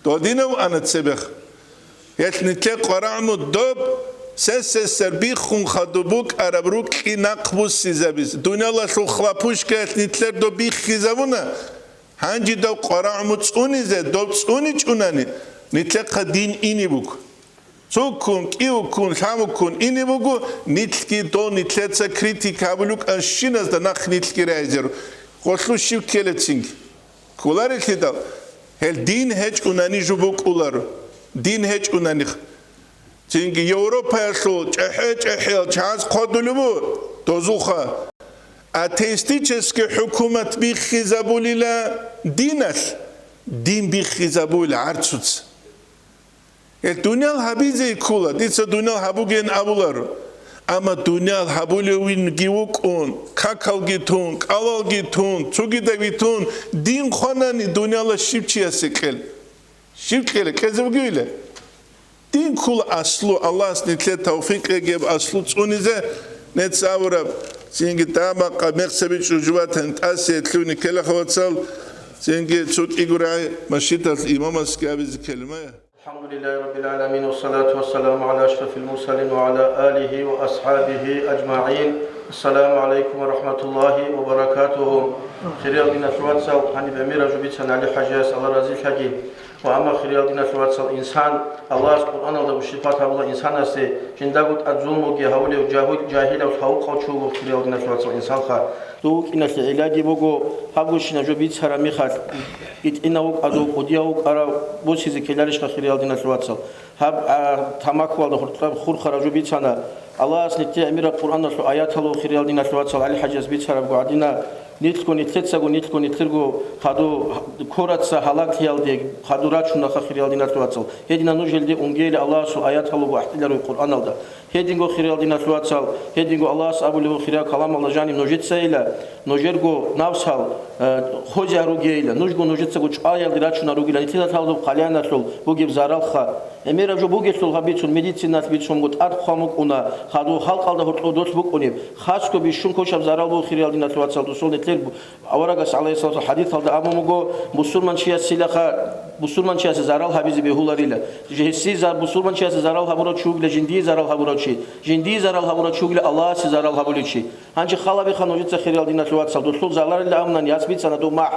Додинав ана цебех. Гьелъ нилъе къварагӀму доб сесесер биххун хадуб букӀараб рукьи нахъ буссизабиз. Дуниялалъул хлопушкаялъ нилъер доб биххизабуна. Гьанжидав къварагӀму цӀунизе доб цӀуничӀунани, нилъехъа дин ине буго. Цуккун, кӀиуккун, лъабуккун ине буго, нилъги дов нилъеца критика гьабулукӀанщиназда нахъ нилъги райзер. Гъолъу щив ккелецинги. Кколарелъидал, гьел дин гьечӀунани жо букӀуларо. Дин гьечӀунанихъ. Цинги Европаялъул чӀехӀе-чӀехӀиял чагӀаз хъодулеб бу дозулха. Атеистический хӀукумат биххизабулила диналъ, дин биххизабулила гӀарцуца. Гьел дуниял гьабизе ккола, дица дуниял гьабугеян абуларо. Амма дуниял гьабулевинги вукӀун, какалги тун, кӀалалги тун, цогидагги тун, дин хванани дуниялалъ щив чиясе кьел? Щив кьела, кьезе бугевила? Дин ккола аслу, Аллагьас нилъе тавфикъ кьеги гьеб аслу цӀунизе, нецц абураб, цинги тамакъа мекъсаби чӀужу ватани тӀасиялъуни ккелаха вацал, цинги цо кӀиго рагӀи масжидалъ имамасги абизе ккелима. الحمد لله رب العالمين، والصلاة والسلام على أشرف المرسلين وعلى آله وأصحابه أجمعين. السلام عليكم ورحمة الله وبركاته. Хириял диналъул вацал, гьаниб гӀемераб жо бицана ГӀали-хӀажияс, Аллагь разилъаги. Ва амма, хириял диналъул вацал, инсан, Аллагьас Къуръаналда бугеб сипат гьабула инсанасе, жиндаго тӀад зулмуги гьавулев, жагьу-, жагьилав, гьавукъав чи вуго, хириял диналъул вацал, инсанха. Дов вукӀиналъе гӀиллаги буго, гьаб гущинаб жо бицараб мехалъ, итӀинав вукӀарав, кӀудияв вукӀарав босизе ккеларищха, хириял диналъул вацал? Гьаб, а, тамахуялда гьоркьоб хурхараб жо бицана. Аллагьас нилъее гӀемераб Къуръаналъул аяталъул, хириял диналъул вацал, ГӀали-хӀажияс бицарабго гӀадина, нилъго нилъецаго, нилъго нилъерго хадур ккорица гьалаглъиялде хадур рачунаха, хириял диналъул вацал. Гьединал нуж гьелде унгейилан Аллагьасул аятал буго ахӀдиларо Къуръаналда. Гьединго, хириял диналъул вацал, гьединго Аллагьас абулеб буго хириял каламалда жаниб нужецайила, нужерго напсал, э, хвезарун ругейила, нужго нужецаго чӀваялде рачунарун ругила, нилъеда лъалеб къалъаналъул бугеб заралха. ГӀемераб жо бугелъул гьаб бицун, медициналъ бицунго тӀад хъван букӀуна, хадур халкъалда гьоркьоб долъ букӀунеб. Хасго бищун квешаб зарал буго, хириял диналъул вацал, досул нилъер бу-, аварагас, гӀалайгьиссалату, хӀадисалда абун буго, бусурманчиясилаха, бусурманчиясе зарал гьабизе бегьуларила. Гьесие за-, бусурманчиясе зарал гьабурав чи вугила жиндие зарал гьабурав чи, жиндие зарал гьабурав чи вугила Аллагьасе зарал гьабулев чи. Гьанже халабиха нужеца, хириял диналъул вацал, досул заралила абунани, яс бицана дов махӀ.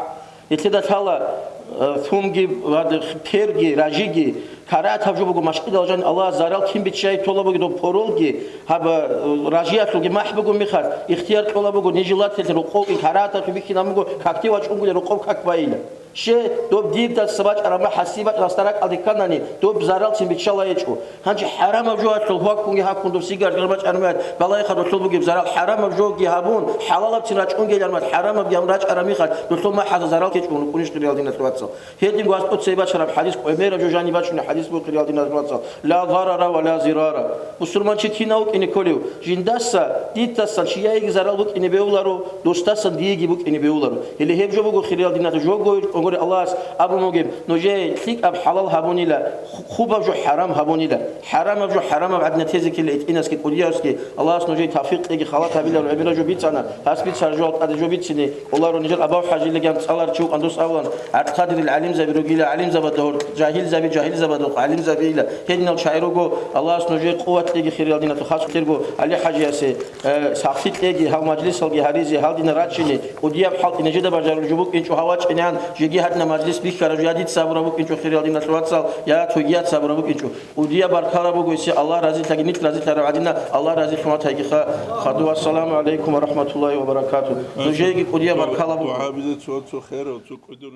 Нилъеда лъала, э, фумги ва пергиги, ражиги, карагьатаб жо буго, машкъидал жаниб Аллагьас зарал кин биччай тола бугеб доб поролги, гьаб, э, ражиялъулги махӀ бугеб мехалъ, ихтияр кьола буго, нижелательно рокъовги карагьаталъул бихьинаб буго, какде вачӀунгули рокъов как байила. Щай, доб дирдаса бачӀараб махӀ гьасие бачӀарасда ракӀалде кканани, доб заралцин биччалайчӀо. Гьанже хӀарамаб жоялъул гьваккунги гьаккун доб сигар-, гьар бачӀараб мехалъ, балагьиха досул бугеб зарал, хӀарамаб жоги гьабун, хӀалалабцин рачӀунгеян мехалъ, хӀарамабги гьабун рачӀараб мехалъ, досул махӀалда зарал ккечӀо, ункъунищ, хириял диналъул вацал. Гьединго аскӀоцай бачараб хӀадис, гӀемераб жо жаниб бачунеб хӀадис буго, хириял диналъул вацал: «Ла зарара ва ла зирара». Бусурманчи кинав вукӀине кколев? Жиндаса, дидасан чияеги зарал букӀине бегьуларо, досдасан диеги букӀине бегьуларо. Гьеле гьеб жо буго, хириял диналъул, жого гьоркьоре Аллагьас абун бугеб, нужее лъикӀаб хӀалал гьабунила, ху-, хубаб жо хӀарам гьабунила. ХӀарамаб жо хӀарамаб гӀадин тезе ккела итӀинасги кӀудиявсги. Аллагьас нужее тавфикъ кьеги, халат гьабиларо. ГӀемераб жо бицана, гьас бицараб жоялда тӀаде жо бицине кӀоларо. Нижер Абу ХӀажилаги гьанкӀ цӀаларав чи вукӀан дос абулан, ГӀабдулкъадирил гӀалимзаби ругила, гӀалимзабазда гьор-, жагьилзаби, жагьилзабазда гьоркьоб гӀалимзабийила. Гьединал чагӀи руго, Аллагьас нужее къуват кьеги, хириял диналъул, хасго терго ГӀали-хӀажиясе, э, сахлъи кьеги, гьав мажлисалги гьаризе, гьал дина рачине, кӀудияб хӀалтӀи нижеда бажарулеб жо букӀинчӀо, гьав вачӀинегӀан жеги гьадинаб мажлис бихьараб жо я дица абураб букӀинчӀо, хириял диналъул вацал, я цогияц абураб букӀинчӀо. КӀудияб баркала буго гьесие, Аллагь разилъаги, нилъ разилъараб гӀадина, Аллагь разилъун ватайгиха. Хадув, ассаламу гӀалайкум ва рахӀматуллагьи ва баракатугь. Нужееги кӀудияб баркала буго. Дугьа бизе цо, цо хер, цо кӀудур.